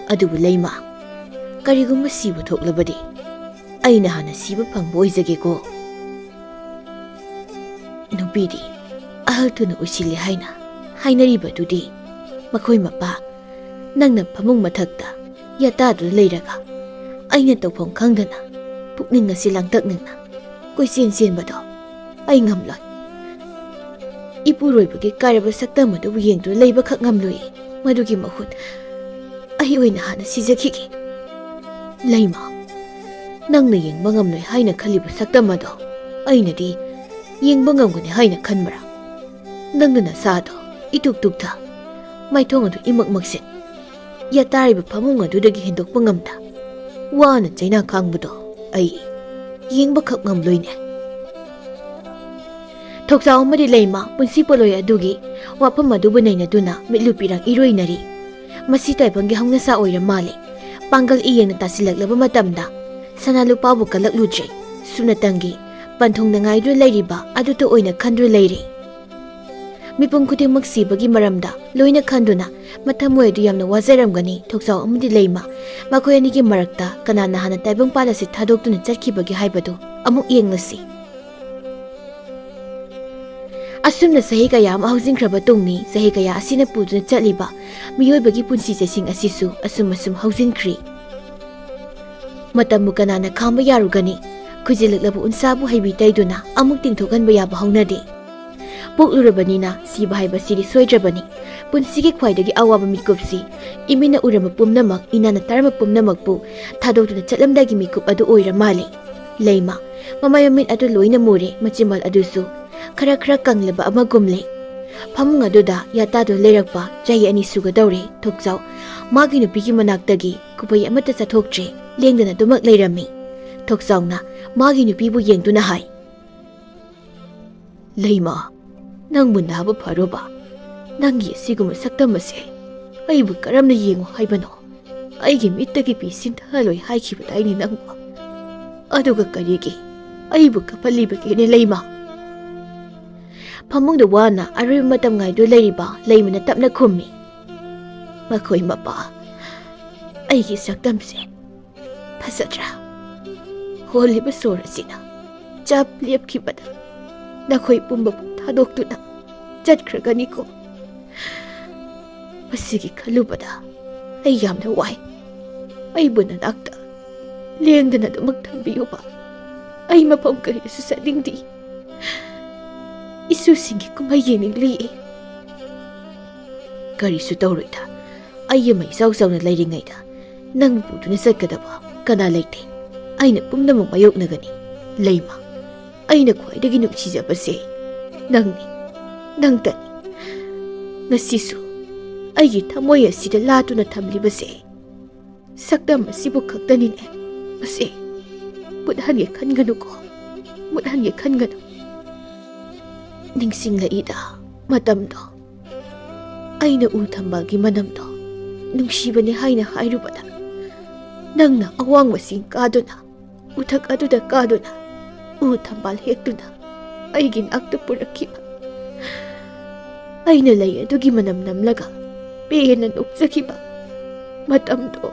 ꯑꯗꯨꯕꯨ ꯂꯩꯃ, ꯀꯔꯤꯒꯨꯝꯕ ꯁꯤꯕ ꯊꯣꯛꯂꯕꯗꯤ ꯑꯩꯅ ꯍꯥꯟꯅ ꯁꯤꯕ ꯐꯪꯕ ꯑꯣꯏꯖꯒꯦꯀꯣ꯫" ꯅꯨꯄꯤꯗꯤ ꯑꯍꯜ ꯊꯨꯅ ꯑꯣꯏꯁꯤꯜꯂꯦ ꯍꯥꯏꯅ ꯍꯥꯏꯅꯔꯤꯕꯗꯨꯗꯤ ꯃꯈꯣꯏ ꯃꯄꯥ, ꯅꯪꯅ ꯐꯃꯨꯡ ꯃꯊꯛꯇ ꯌꯥꯇꯥꯗꯨꯅ ꯂꯩꯔꯒ ꯑꯩꯅ ꯇꯧꯐꯝ ꯈꯪꯗꯅ ꯄꯨꯛꯅꯤꯡ ꯑꯁꯤ ꯂꯥꯡꯇꯛꯅꯅ ꯀꯣꯏꯆꯦꯟ ꯆꯦꯟꯕꯗꯣ ꯑꯩ ꯉꯝꯂꯣꯏ꯫ ꯏꯄꯨꯔꯣꯏꯕꯒꯤ ꯀꯥꯏꯔꯕ ꯁꯛꯇꯝ ꯑꯗꯨꯕꯨ ꯌꯦꯡꯗꯨꯅ ꯂꯩꯕꯈꯛ ꯉꯝꯂꯣꯏ꯫ ꯃꯗꯨꯒꯤ ꯃꯍꯨꯠ ꯑꯩ ꯑꯣꯏꯅ ꯍꯥꯟꯅ ꯁꯤꯖꯈꯤꯒꯦ꯫ ꯂꯩꯃ, ꯅꯪꯅ ꯌꯦꯡꯕ ꯉꯝꯂꯣꯏ ꯍꯥꯏꯅ ꯈꯜꯂꯤꯕ ꯁꯛꯇꯝ ꯑꯗꯣ ꯑꯩꯅꯗꯤ ꯌꯦꯡꯕ ꯉꯝꯒꯅꯤ ꯍꯥꯏꯅ ꯈꯟꯕ꯭ꯔꯥ? ꯅꯪꯅ ꯅꯁꯥꯗꯣ ꯏꯇꯨꯛ ꯇꯨꯛꯊ, ꯃꯥꯏꯊꯣꯡ ꯑꯗꯨ ꯏꯃꯛ ꯃꯛꯁꯤꯟ, ꯌꯥꯇꯥꯔꯤꯕ ꯐꯃꯨꯡ ꯑꯗꯨꯗꯒꯤ ꯍꯦꯟꯗꯣꯛꯄ ꯉꯝꯗ ꯋꯥꯅ ꯆꯩꯅꯥ ꯈꯥꯡꯕꯗꯣ ꯑꯩ ꯌꯦꯡꯕꯈꯛ ꯉꯝꯂꯣꯏꯅꯦ꯫ ꯊꯣꯛꯆꯥꯎ ꯑꯃꯗꯤ ꯂꯩꯃ ꯄꯨꯟꯁꯤ ꯄꯣꯠꯂꯣꯏ ꯑꯗꯨꯒꯤ ꯋꯥꯐꯝ ꯑꯗꯨꯕꯨ ꯅꯩꯅꯗꯨꯅ ꯃꯤꯠꯂꯨ ꯄꯤꯔꯪ ꯏꯔꯣꯏꯅꯔꯤ꯫ ꯃꯁꯤ ꯇꯥꯏꯕꯪꯒꯤ ꯍꯧꯅꯁꯥ ꯑꯣꯏꯔ ꯃꯥꯜꯂꯦ꯫ ꯄꯥꯡꯒꯜ ꯏꯌꯦꯡꯅ ꯇꯥꯁꯤꯜꯂꯛꯂꯕ ꯃꯇꯝꯗ ꯁꯅꯥ ꯂꯨꯄꯥꯕꯨ ꯀꯜꯂꯛꯂꯨꯗ꯭ꯔꯦ꯫ ꯁꯨꯞꯅꯇꯪꯒꯤ ꯄꯟꯊꯨꯡꯗ ꯉꯥꯏꯗꯨꯅ ꯂꯩꯔꯤꯕ ꯑꯗꯨꯇ ꯑꯣꯏꯅ ꯈꯟꯗꯨꯅ ꯂꯩꯔꯦ꯫ ꯃꯤꯄꯨꯝ ꯈꯨꯗꯤꯡꯃꯛ ꯁꯤꯕꯒꯤ ꯃꯔꯝꯗ ꯂꯣꯏꯅ ꯈꯟꯗꯨꯅ ꯃꯊꯃꯣꯏ ꯑꯗꯨ ꯌꯥꯝꯅ ꯋꯥꯖꯔꯝꯒꯅꯤ꯫ ꯊꯣꯛꯆꯥꯎ ꯑꯃꯗꯤ ꯂꯩꯃ ꯃꯈꯣꯏ ꯑꯅꯤꯒꯤ ꯃꯔꯛꯇ ꯀꯅꯥꯅ ꯍꯥꯟꯅ ꯇꯥꯏꯕꯪꯄꯥꯜ ꯑꯁꯤ ꯊꯥꯗꯣꯛꯇꯨꯅ ꯆꯠꯈꯤꯕꯒꯦ ꯍꯥꯏꯕꯗꯨ ꯑꯃꯨꯛ ꯌꯦꯡꯂꯁꯤ꯫ ꯑꯁꯨꯝꯅ ꯆꯍꯤ ꯀꯌꯥ ꯑꯃ ꯍꯧꯖꯤꯟꯈ꯭ꯔꯕ ꯇꯨꯡꯅꯤ꯫ ꯆꯍꯤ ꯀꯌꯥ ꯑꯁꯤꯅ ꯄꯨꯗꯨꯅ ꯆꯠꯂꯤꯕ ꯃꯤꯑꯣꯏꯕꯒꯤ ꯄꯨꯟꯁꯤ ꯆꯩꯁꯤꯡ ꯑꯁꯤꯁꯨ ꯑꯁꯨꯝ ꯑꯁꯨꯝ ꯍꯧꯖꯤꯟꯈ꯭ꯔꯤ꯫ ꯃꯇꯝꯕꯨ ꯀꯅꯥꯅ ꯈꯥꯝꯕ ꯌꯥꯔꯨꯒꯅꯤ? ꯈꯨꯖꯤꯜꯂꯛꯂꯕ ꯎꯟꯁꯥꯕꯨ ꯍꯩꯕꯤ ꯇꯩꯗꯨꯅ ꯑꯃꯨꯛ ꯇꯤꯡꯊꯣꯛꯍꯟꯕ ꯌꯥꯕ ꯍꯧꯅꯗꯦ꯫ ꯄꯣꯛꯂꯨꯔꯕꯅꯤꯅ ꯁꯤꯕ ꯍꯥꯏꯕꯁꯤꯗꯤ ꯁꯣꯏꯗ꯭ꯔꯕꯅꯤ꯫ ꯄꯨꯟꯁꯤꯒꯤ ꯈ꯭ꯋꯥꯏꯗꯒꯤ ꯑꯋꯥꯕ ꯃꯤꯀꯨꯞꯁꯤ ꯏꯃꯤꯠꯅ ꯎꯔꯝꯕ ꯄꯨꯝꯅꯃꯛ, ꯏꯅꯥꯅ ꯇꯥꯔꯝꯕ ꯄꯨꯝꯅꯃꯛꯄꯨ ꯊꯥꯗꯣꯛꯇꯨꯅ ꯆꯠꯂꯝꯗꯥꯏꯒꯤ ꯃꯤꯀꯨꯞ ꯑꯗꯨ ꯑꯣꯏꯔ ꯃꯥꯜꯂꯦ꯫ ꯂꯩꯃ, ꯃꯃꯥꯏ ꯃꯃꯤꯠ ꯑꯗꯨ ꯂꯣꯏꯅ ꯃꯨꯔꯦ, ꯃꯆꯤꯟꯕꯥꯜ ꯑꯗꯨꯁꯨ ꯈꯔ ꯈꯔ ꯀꯪꯂꯕ ꯑꯃꯒꯨꯝꯂꯦ꯫ ꯐꯃꯨꯡ ꯑꯗꯨꯗ ꯌꯥꯇꯥꯗꯨꯅ ꯂꯩꯔꯛꯄ ꯆꯍꯤ ꯑꯅꯤ ꯁꯨꯒꯗꯧꯔꯦ ꯊꯣꯛꯆꯥꯎ꯫ ꯃꯥꯒꯤ ꯅꯨꯄꯤꯒꯤ ꯃꯅꯥꯛꯇꯒꯤ ꯈꯨꯕꯩ ꯑꯃꯠꯇ ꯆꯠꯊꯣꯛꯇ꯭ꯔꯦ, ꯂꯦꯡꯗꯅ ꯑꯗꯨꯃꯛ ꯂꯩꯔꯝꯃꯤ꯫ ꯊꯣꯛꯆꯥꯎꯅ ꯃꯥꯒꯤ ꯅꯨꯄꯤꯕꯨ ꯌꯦꯡꯗꯨꯅ ꯍꯥꯏ, "ꯂꯩꯃ, ꯅꯪꯕꯨ ꯅꯥꯕ ꯐꯔꯣꯕ? ꯅꯪꯒꯤ ꯑꯁꯤꯒꯨꯝꯕ ꯁꯛꯇꯝ ꯑꯁꯦ ꯑꯩꯕꯨ ꯀꯔꯝꯅ ꯌꯦꯡꯉꯨ ꯍꯥꯏꯕꯅꯣ? ꯑꯩꯒꯤ ꯃꯤꯠꯇꯒꯤ ꯄꯤ ꯁꯤꯟꯊꯍꯜꯂꯣꯏ ꯍꯥꯏꯈꯤꯕꯗꯥꯏꯅꯦ ꯅꯪꯕꯨ? ꯑꯗꯨꯒ ꯀꯔꯤꯒꯤ ꯑꯩꯕꯨ ꯀꯞꯍꯜꯂꯤꯕꯒꯦꯅꯦ ꯂꯩꯃ?" ꯐꯃꯨꯡꯗ ꯋꯥꯅ ꯑꯔꯣꯏꯕ ꯃꯇꯝ ꯉꯥꯏꯗꯨꯅ ꯂꯩꯔꯤꯕ ꯂꯩꯃꯅ ꯇꯞꯅ ꯈꯨꯝꯃꯤ, "ꯃꯈꯣꯏ ꯃꯄꯥ, ꯑꯩꯒꯤ ꯁꯛꯇꯝꯁꯦ ꯐꯖꯗ꯭ꯔꯥ? ꯍꯣꯜꯂꯤꯕ ꯁꯣꯔ ꯑꯁꯤꯅ ꯆꯞ ꯂꯦꯞꯈꯤꯕꯗ ꯅꯈꯣꯏ ꯄꯨꯝꯕꯕꯨ ꯊꯥꯗꯣꯛꯇꯨꯅ ꯆꯠꯈ꯭ꯔꯒꯅꯤꯀꯣ꯫ ꯃꯁꯤꯒꯤ ꯈꯜꯂꯨꯕꯗ ꯑꯩ ꯌꯥꯝꯅ ꯋꯥꯏ꯫ ꯑꯩꯕꯨ ꯅꯅꯥꯛꯇ ꯂꯦꯡꯗꯅ ꯑꯗꯨꯃꯛ ꯊꯝꯕꯤꯌꯨꯕ꯫ ꯑꯩ ꯃꯐꯝ ꯀꯔꯤꯗꯁꯨ ꯆꯠꯅꯤꯡꯗꯦ꯫ ꯏꯁꯨꯁꯤꯡꯒꯤ ꯀꯨꯝꯍꯩ ꯌꯦꯡꯅꯤꯡꯂꯤꯌꯦ꯫" "ꯀꯔꯤꯁꯨ ꯇꯧꯔꯣꯏꯗ꯫ ꯑꯩ ꯑꯃ ꯏꯆꯥꯎ ꯆꯥꯎꯅ ꯂꯩꯔꯤꯉꯩꯗ ꯅꯪ ꯄꯨꯗꯨꯅ ꯆꯠꯀꯗꯕ ꯀꯅꯥ ꯂꯩꯇꯦ꯫ ꯑꯩꯅ ꯄꯨꯝꯅꯃꯛ ꯃꯥꯌꯣꯛꯅꯒꯅꯤ ꯂꯩꯃ꯫ ꯑꯩꯅ ꯈ꯭ꯋꯥꯏꯗꯒꯤ ꯅꯨꯡꯁꯤꯖꯕꯁꯦ ꯅꯪꯅꯤ, ꯅꯪꯇꯅꯤ꯫ ꯉꯁꯤꯁꯨ ꯑꯩꯒꯤ ꯊꯃꯣꯏ ꯑꯁꯤꯗ ꯂꯥꯠꯇꯨꯅ ꯊꯝꯂꯤꯕꯁꯦ ꯁꯛꯇꯝ ꯑꯁꯤꯕꯨ ꯈꯛꯇꯅꯤꯅꯦ꯫ ꯃꯁꯤ ꯃꯨꯠꯍꯟꯒꯦ ꯈꯟꯒꯅꯨꯀꯣ, ꯃꯨꯠꯍꯟꯒꯦ ꯈꯟꯒꯅꯨ꯫" ꯅꯤꯡꯁꯤꯡꯂꯛꯏꯗ ꯃꯇꯝꯗꯣ꯫ ꯑꯩꯅ ꯎ ꯊꯝꯕꯥꯜꯒꯤ ꯃꯅꯝꯗꯣ ꯅꯨꯡꯁꯤꯕꯅꯤ ꯍꯥꯏꯅ ꯍꯥꯏꯔꯨꯕꯗ, ꯅꯪꯅ ꯑꯋꯥꯡꯕ ꯆꯤꯡ ꯀꯥꯗꯨꯅ, ꯎꯊꯛ ꯑꯗꯨꯗ ꯀꯥꯗꯨꯅ, ꯎ ꯊꯝꯕꯥꯜ ꯍꯦꯛꯇꯨꯅ ꯑꯩꯒꯤ ꯅꯥꯛꯇ ꯄꯨꯔꯛꯈꯤꯕ꯫ ꯑꯩꯅ ꯂꯩ ꯑꯗꯨꯒꯤ ꯃꯅꯝ ꯅꯝꯂꯒ ꯄꯦꯟꯅ ꯅꯣꯛꯆꯈꯤꯕ ꯃꯇꯝꯗꯣ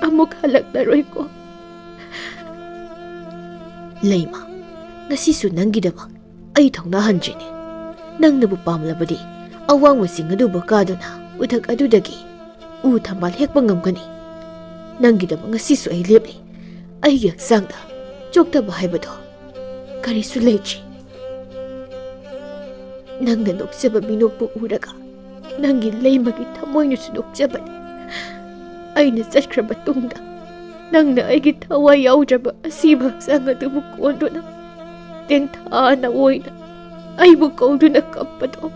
ꯑꯃꯨꯛ ꯍꯜꯂꯛꯂꯔꯣꯏꯀꯣ꯫ ꯂꯩꯃ, ꯉꯁꯤꯁꯨ ꯅꯪꯒꯤꯗꯃꯛ ꯑꯩ ꯊꯧꯅꯥ ꯍꯟꯗ꯭ꯔꯤꯅꯦ꯫ ꯅꯪꯅꯕꯨ ꯄꯥꯝꯂꯕꯗꯤ ꯑꯋꯥꯡꯕ ꯆꯤꯡ ꯑꯗꯨꯕꯨ ꯀꯥꯗꯨꯅ ꯎꯊꯛ ꯑꯗꯨꯗꯒꯤ ꯎ ꯊꯝꯕꯥꯜ ꯍꯦꯛꯄ ꯉꯝꯒꯅꯤ꯫ ꯅꯪꯒꯤꯗꯃꯛ ꯉꯁꯤꯁꯨ ꯑꯩ ꯂꯦꯞꯂꯤ꯫ ꯑꯩꯒꯤ ꯍꯛꯆꯥꯡꯗ ꯆꯣꯛꯊꯕ ꯍꯥꯏꯕꯗꯣ ꯀꯔꯤꯁꯨ ꯂꯩꯇ꯭ꯔꯤ꯫ ꯅꯪꯅ ꯅꯣꯛꯆꯕ ꯃꯤꯅꯣꯛꯄꯨ ꯎꯔꯒ ꯅꯪꯒꯤ ꯂꯩꯃꯒꯤ ꯊꯃꯣꯏꯅꯁꯨ ꯅꯣꯛꯆꯕꯅꯤ꯫ ꯑꯩꯅ ꯆꯠꯈ꯭ꯔꯕ ꯇꯨꯡꯗ ꯅꯪꯅ ꯑꯩꯒꯤ ꯊꯋꯥꯏ ꯌꯥꯎꯗ꯭ꯔꯕ ꯑꯁꯤꯕ ꯍꯛꯆꯥꯡ ꯑꯗꯨꯕꯨ ꯀꯣꯟꯗꯨꯅ ꯇꯦꯟꯊꯥꯅ ꯑꯣꯏꯅ ꯑꯩꯕꯨ ꯀꯧꯗꯨꯅ ꯀꯞꯄꯗꯣ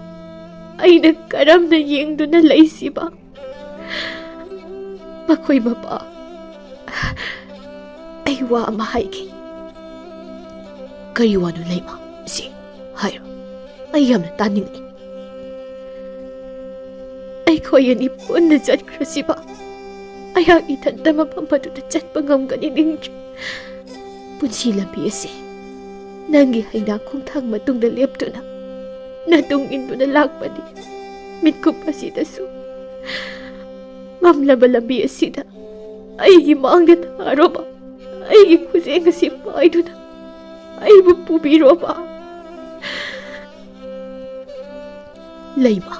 ꯑꯩꯅ ꯀꯔꯝꯅ ꯌꯦꯡꯗꯨꯅ ꯂꯩꯁꯤꯕ? ꯃꯈꯣꯏ ꯃꯄꯥ, ꯑꯩ ꯋꯥ ꯑꯃ ꯍꯥꯏꯒꯦ꯫ ꯀꯔꯤ ꯋꯥꯅꯣ ꯂꯩꯃ? ꯁꯤ ꯍꯥꯏꯔꯣ, ꯑꯩ ꯌꯥꯝꯅ ꯇꯥꯅꯤꯡꯏ꯫ ꯑꯩꯈꯣꯏ ꯑꯅꯤ ꯄꯨꯟꯅ ꯆꯠꯈ꯭ꯔꯁꯤꯕ꯫ ꯑꯩꯍꯥꯛ ꯏꯊꯟꯇ ꯃꯐꯝ ꯑꯗꯨꯗ ꯆꯠꯄ ꯉꯝꯒꯅꯤ ꯅꯤꯡꯗ꯭ꯔꯦ꯫ ꯄꯨꯟꯁꯤ ꯂꯝꯕꯤ ꯑꯁꯤ ꯅꯪꯒꯤ ꯍꯩꯅꯥ ꯈꯣꯡꯊꯥꯡ ꯃꯇꯨꯡꯗ ꯂꯦꯞꯇꯨꯅ ꯅꯇꯨꯡ ꯏꯟꯗꯨꯅ ꯂꯥꯛꯄꯅꯤ꯫ ꯃꯤꯠꯀꯨꯞ ꯑꯁꯤꯗꯁꯨ ꯉꯝꯂꯕ ꯂꯝꯕꯤ ꯑꯁꯤꯗ ꯑꯩꯒꯤ ꯃꯥꯡꯗ ꯊꯥꯔꯣꯕ꯫ ꯑꯩꯒꯤ ꯈꯨꯖꯦꯡ ꯑꯁꯤ ꯄꯥꯏꯗꯨꯅ ꯑꯩꯕꯨ ꯄꯨꯕꯤꯔꯣꯕ꯫ ꯂꯩꯃ,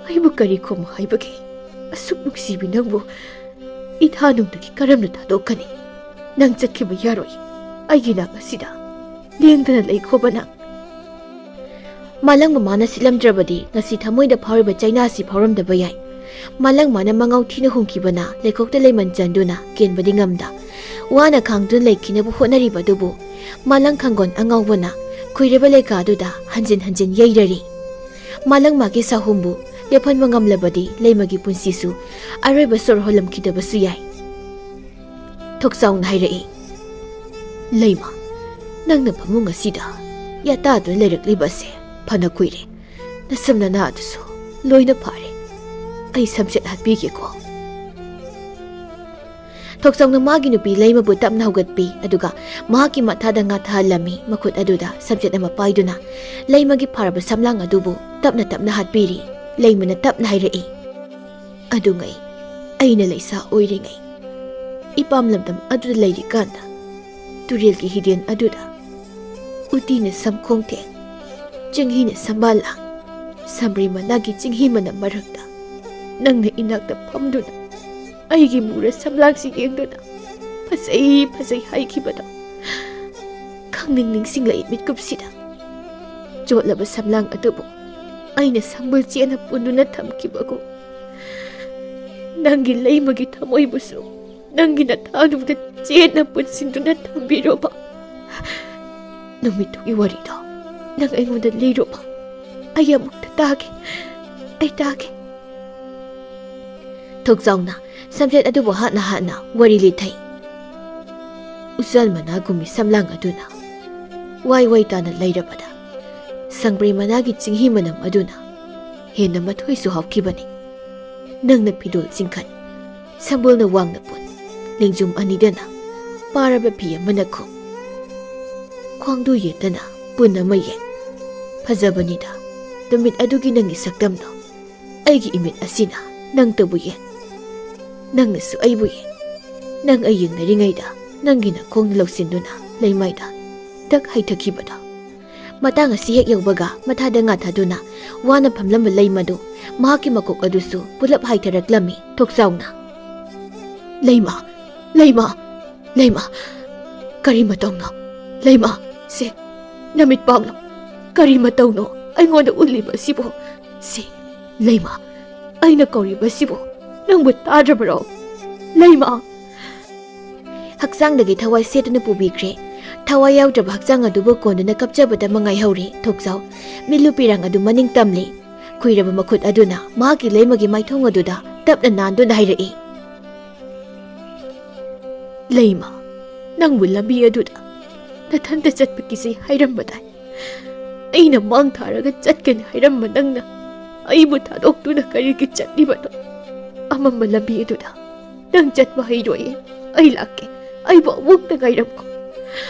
ꯑꯩꯕꯨ ꯀꯔꯤ ꯈꯨꯝꯃꯨ ꯍꯥꯏꯕꯒꯦ? ꯑꯁꯨꯛ ꯅꯨꯡꯁꯤꯕꯤ ꯅꯪꯕꯨ ꯏꯊꯥ ꯅꯨꯡꯗꯒꯤ ꯀꯔꯝꯅ ꯊꯥꯗꯣꯛꯀꯅꯤ? ꯅꯪ ꯆꯠꯈꯤꯕ ꯌꯥꯔꯣꯏ꯫ ꯑꯩꯒꯤ ꯅꯥꯛ ꯑꯁꯤꯗ ꯂꯦꯡꯗꯅ ꯂꯩꯈꯣꯕ ꯅꯪ꯫ ꯃꯥꯂꯪ ꯃꯃꯥꯅ ꯁꯤꯠꯂꯝꯗ꯭ꯔꯕꯗꯤ ꯉꯁꯤ ꯊꯃꯣꯏꯗ ꯐꯥꯎꯔꯤꯕ ꯆꯩꯅꯥꯁꯤ ꯐꯥꯎꯔꯝꯗꯕ ꯌꯥꯏ꯫ ꯃꯥꯂꯪ ꯃꯥꯅ ꯃꯉꯥꯎ ꯊꯤꯅ ꯍꯨꯝꯈꯤꯕꯅ ꯂꯩꯈꯣꯛꯇ ꯂꯩꯃꯟ ꯆꯟꯗꯨꯅ ꯀꯦꯟꯕꯗꯤ ꯉꯝꯗ, ꯋꯥꯅ ꯈꯥꯡꯗꯨꯅ ꯂꯩꯈꯤꯅꯕ ꯍꯣꯠꯅꯔꯤꯕ ꯑꯗꯨꯕꯨ ꯃꯥꯂꯪ ꯈꯪꯒꯣꯟ ꯑꯉꯥꯎꯕꯅ ꯈꯨꯏꯔꯕ ꯂꯩꯀꯥ ꯑꯗꯨꯗ ꯍꯟꯖꯤꯟ ꯍꯟꯖꯤꯟ ꯌꯩꯔꯔꯤ꯫ ꯃꯥꯂꯪ ꯃꯥꯒꯤ ꯁꯥꯍꯨꯝꯕꯨ ꯂꯦꯞꯍꯟꯕ ꯉꯝꯂꯕꯗꯤ ꯂꯩꯃꯒꯤ ꯄꯨꯟꯁꯤꯁꯨ ꯑꯔꯣꯏꯕ ꯁꯣꯔ ꯍꯣꯜꯂꯝꯈꯤꯗꯕꯁꯨ ꯌꯥꯏ꯫ ꯊꯣꯛꯆꯥꯎꯅ ꯍꯥꯏꯔꯛꯏ, "ꯂꯩꯃ, ꯅꯪꯅ ꯐꯃꯨꯡ ꯑꯁꯤꯗ ꯌꯥꯇꯥꯗꯨꯅ ꯂꯩꯔꯛꯂꯤꯕ ꯑꯁꯦ ꯐꯅ ꯀꯨꯏꯔꯦ꯫ ꯅꯁꯝ ꯅꯅꯥ ꯑꯗꯨꯁꯨ ꯂꯣꯏꯅ ꯐꯥꯔꯦ꯫ ꯑꯩ ꯁꯝꯆꯦꯠ ꯍꯥꯠꯄꯤꯒꯦꯀꯣ꯫" ꯊꯣꯛꯆꯥꯎꯅ ꯃꯥꯒꯤ ꯅꯨꯄꯤ ꯂꯩꯃꯕꯨ ꯇꯞꯅ ꯍꯧꯒꯠꯄꯤ, ꯑꯗꯨꯒ ꯃꯍꯥꯛꯀꯤ ꯃꯊꯥꯗ ꯉꯥ ꯊꯥꯍꯜꯂꯝꯃꯤ꯫ ꯃꯈꯨꯠ ꯑꯗꯨꯗ ꯁꯝꯆꯦꯠ ꯑꯃ ꯄꯥꯏꯗꯨꯅ ꯂꯩꯃꯒꯤ ꯐꯥꯔꯕ ꯁꯝꯂꯥꯡ ꯑꯗꯨꯕꯨ ꯇꯞꯅ ꯇꯞꯅ ꯍꯥꯠꯄꯤꯔꯤ꯫ ꯂꯩꯃꯅ ꯇꯞꯅ ꯍꯥꯏꯔꯛꯏ, "ꯑꯗꯨꯉꯩ ꯑꯩꯅ ꯂꯩꯁꯥ ꯑꯣꯏꯔꯤꯉꯩ, ꯏꯄꯥꯝ ꯂꯝꯗꯝ ꯑꯗꯨꯗ ꯂꯩꯔꯤꯀꯥꯟꯗ, ꯇꯨꯔꯦꯜꯒꯤ ꯍꯤꯗꯦꯟ ꯑꯗꯨꯗ ꯎꯇꯤꯅ ꯁꯝꯈꯣꯡ ꯊꯦꯡ, ꯆꯤꯡꯍꯤꯅ ꯁꯝꯕꯥꯜ ꯂꯥꯡ, ꯁꯝꯕ꯭ꯔꯤ ꯃꯅꯥꯒꯤ ꯆꯤꯡꯍꯤ ꯃꯅꯝ ꯃꯔꯛꯇ ꯅꯪꯅ ꯏꯅꯥꯛꯇ ꯐꯝꯗꯨꯅ ꯑꯩꯒꯤ ꯃꯨꯔ ꯁꯝꯂꯥꯡꯁꯤ ꯌꯦꯡꯗꯨꯅ ꯐꯖꯩ ꯐꯖꯩ ꯍꯥꯏꯈꯤꯕꯗꯣ ꯈꯪꯅꯤꯡ ꯅꯤꯡꯁꯤꯡꯂꯛꯏ ꯃꯤꯠꯀꯨꯞꯁꯤꯗ꯫ ꯆꯣꯠꯂꯕ ꯁꯝꯂꯥꯡ ꯑꯗꯨꯕꯨ ꯑꯩꯅ ꯁꯝꯕꯨꯜ ꯆꯦꯅ ꯄꯨꯟꯗꯨꯅ ꯊꯝꯈꯤꯕꯒꯨꯝ, ꯅꯪꯒꯤ ꯂꯩꯃꯒꯤ ꯊꯃꯣꯏꯕꯨꯁꯨ ꯅꯪꯒꯤ ꯅꯊꯥꯅꯨꯗ ꯆꯦꯠꯅ ꯄꯨꯟꯁꯤꯟꯗꯨꯅ ꯊꯝꯕꯤꯔꯣꯕ꯫ ꯅꯨꯃꯤꯠꯇꯨꯒꯤ ꯋꯥꯔꯤꯗꯣ ꯅꯪ ꯑꯩꯉꯣꯟꯗ ꯂꯤꯔꯣꯕ꯫ ꯑꯩ ꯑꯃꯨꯛꯇ ꯇꯥꯒꯦ, ꯑꯩ ꯇꯥꯒꯦ꯫" ꯊꯣꯛꯆꯥꯎꯅ ꯁꯝꯆꯦꯠ ꯑꯗꯨꯕꯨ ꯍꯥꯠꯅ ꯍꯥꯠꯅ ꯋꯥꯔꯤ ꯂꯤꯊꯩ꯫ ꯎꯆꯥꯟ ꯃꯅꯥꯒꯨꯝꯕꯤ ꯁꯝꯂꯥꯡ ꯑꯗꯨꯅ ꯋꯥꯏ ꯋꯥꯏ ꯇꯥꯅ ꯂꯩꯔꯕꯗ, ꯁꯪꯕ꯭ꯔꯩ ꯃꯅꯥꯒꯤ ꯆꯤꯡꯍꯤ ꯃꯅꯝ ꯑꯗꯨꯅ ꯍꯦꯟꯅ ꯃꯊꯣꯏꯁꯨ ꯍꯥꯎꯈꯤꯕꯅꯤ꯫ ꯅꯪꯅ ꯐꯤꯗꯣꯜ ꯆꯤꯡꯈꯠ, ꯁꯝꯕꯨꯜꯅ ꯋꯥꯡꯅ ꯄꯨꯟ, ꯂꯦꯡꯖꯨꯝ ꯑꯅꯤꯗꯅ ꯄꯥꯔꯕ ꯐꯤ ꯑꯃꯅ ꯈꯨꯝ, ꯈ꯭ꯋꯥꯡꯗꯨ ꯌꯦꯠꯇꯅ ꯄꯨꯟ ꯑꯃ ꯌꯦꯠ꯫ ꯐꯖꯕꯅꯤꯗ ꯅꯨꯃꯤꯠ ꯑꯗꯨꯒꯤ ꯅꯪꯒꯤ ꯁꯛꯇꯝꯗꯣ꯫ ꯑꯩꯒꯤ ꯏꯃꯤꯠ ꯑꯁꯤꯅ ꯅꯪꯇꯕꯨ ꯌꯦꯡ, ꯅꯪꯅꯁꯨ ꯑꯩꯕꯨ ꯌꯦꯡ꯫ ꯅꯪ ꯑꯩ ꯌꯦꯡꯅꯔꯤꯉꯩꯗ ꯅꯪꯒꯤ ꯅꯈꯣꯡꯅ ꯂꯧꯁꯤꯟꯗꯨꯅ ꯂꯩꯃꯥꯏꯗ ꯗꯛ ꯍꯩꯊꯈꯤꯕꯗꯣ꯫ ꯃꯇꯥꯡ ꯑꯁꯤ ꯍꯦꯛ ꯌꯧꯕꯒ ꯃꯊꯥꯗ ꯉꯥꯊꯗꯨꯅ ꯋꯥꯅ ꯐꯝꯂꯝꯕ ꯂꯩꯃꯗꯨ ꯃꯍꯥꯛꯀꯤ ꯃꯀꯣꯛ ꯑꯗꯨꯁꯨ ꯄꯨꯂꯞ ꯍꯥꯏꯊꯔꯛꯂꯝꯃꯤ꯫ ꯊꯣꯛꯆꯥꯎꯅ, "ꯂꯩꯃ, ꯂꯩꯃ, ꯂꯩꯃ, ꯀꯔꯤ ꯃꯇꯧꯅꯣ? ꯂꯩꯃ, ꯁꯦ, ꯅꯃꯤꯠ ꯄꯥꯡꯂꯣ꯫ ꯀꯔꯤ ꯃꯇꯧꯅꯣ ꯑꯩꯉꯣꯟꯗ ꯎꯠꯂꯤꯕ ꯑꯁꯤꯕꯨ? ꯁꯦ, ꯂꯩꯃ, ꯑꯩꯅ ꯀꯧꯔꯤꯕ ꯑꯁꯤꯕꯨ ꯅꯪꯕꯨ ꯇꯥꯗ꯭ꯔꯕꯔꯣ? ꯂꯩꯃ!" ꯍꯛꯆꯥꯡꯗꯒꯤ ꯊꯋꯥꯏ ꯁꯦꯠꯇꯨꯅ ꯄꯨꯕꯤꯈ꯭ꯔꯦ꯫ ꯊꯋꯥꯏ ꯌꯥꯎꯗ꯭ꯔꯕ ꯍꯛꯆꯥꯡ ꯑꯗꯨꯕꯨ ꯀꯣꯟꯗꯨꯅ ꯀꯞꯆꯕꯗ ꯃꯉꯥꯏꯍꯧꯔꯦ ꯊꯣꯛꯆꯥꯎ꯫ ꯃꯤꯠꯂꯨ ꯄꯤꯔꯥꯡ ꯑꯗꯨ ꯃꯅꯤꯡ ꯇꯝꯂꯤ꯫ ꯈꯨꯏꯔꯕ ꯃꯈꯨꯠ ꯑꯗꯨꯅ ꯃꯍꯥꯛꯀꯤ ꯂꯩꯃꯒꯤ ꯃꯥꯏꯊꯣꯡ ꯑꯗꯨꯗ ꯇꯞꯅ ꯅꯥꯟꯗꯨꯅ ꯍꯥꯏꯔꯛꯏ, "ꯂꯩꯃ, ꯅꯪꯕꯨ ꯂꯝꯕꯤ ꯑꯗꯨꯗ ꯅꯊꯟꯇ ꯆꯠꯄ ꯀꯤꯖꯩ ꯍꯥꯏꯔꯝꯕꯗꯥꯏ? ꯑꯩꯅ ꯃꯥꯡ ꯊꯥꯔꯒ ꯆꯠꯀꯅꯤ ꯍꯥꯏꯔꯝꯕ ꯅꯪꯅ ꯑꯩꯕꯨ ꯊꯥꯗꯣꯛꯇꯨꯅ ꯀꯔꯤꯒꯤ ꯆꯠꯂꯤꯕꯅꯣ? ꯑꯃꯝꯕ ꯂꯝꯕꯤ ꯑꯗꯨꯗ ꯅꯪ ꯆꯠꯄ ꯍꯩꯔꯣꯏꯌꯦ꯫ ꯑꯩ ꯂꯥꯛꯀꯦ꯫ ꯑꯩꯕꯨ ꯑꯃꯨꯛꯇ ꯉꯥꯏꯔꯝꯈꯣ꯫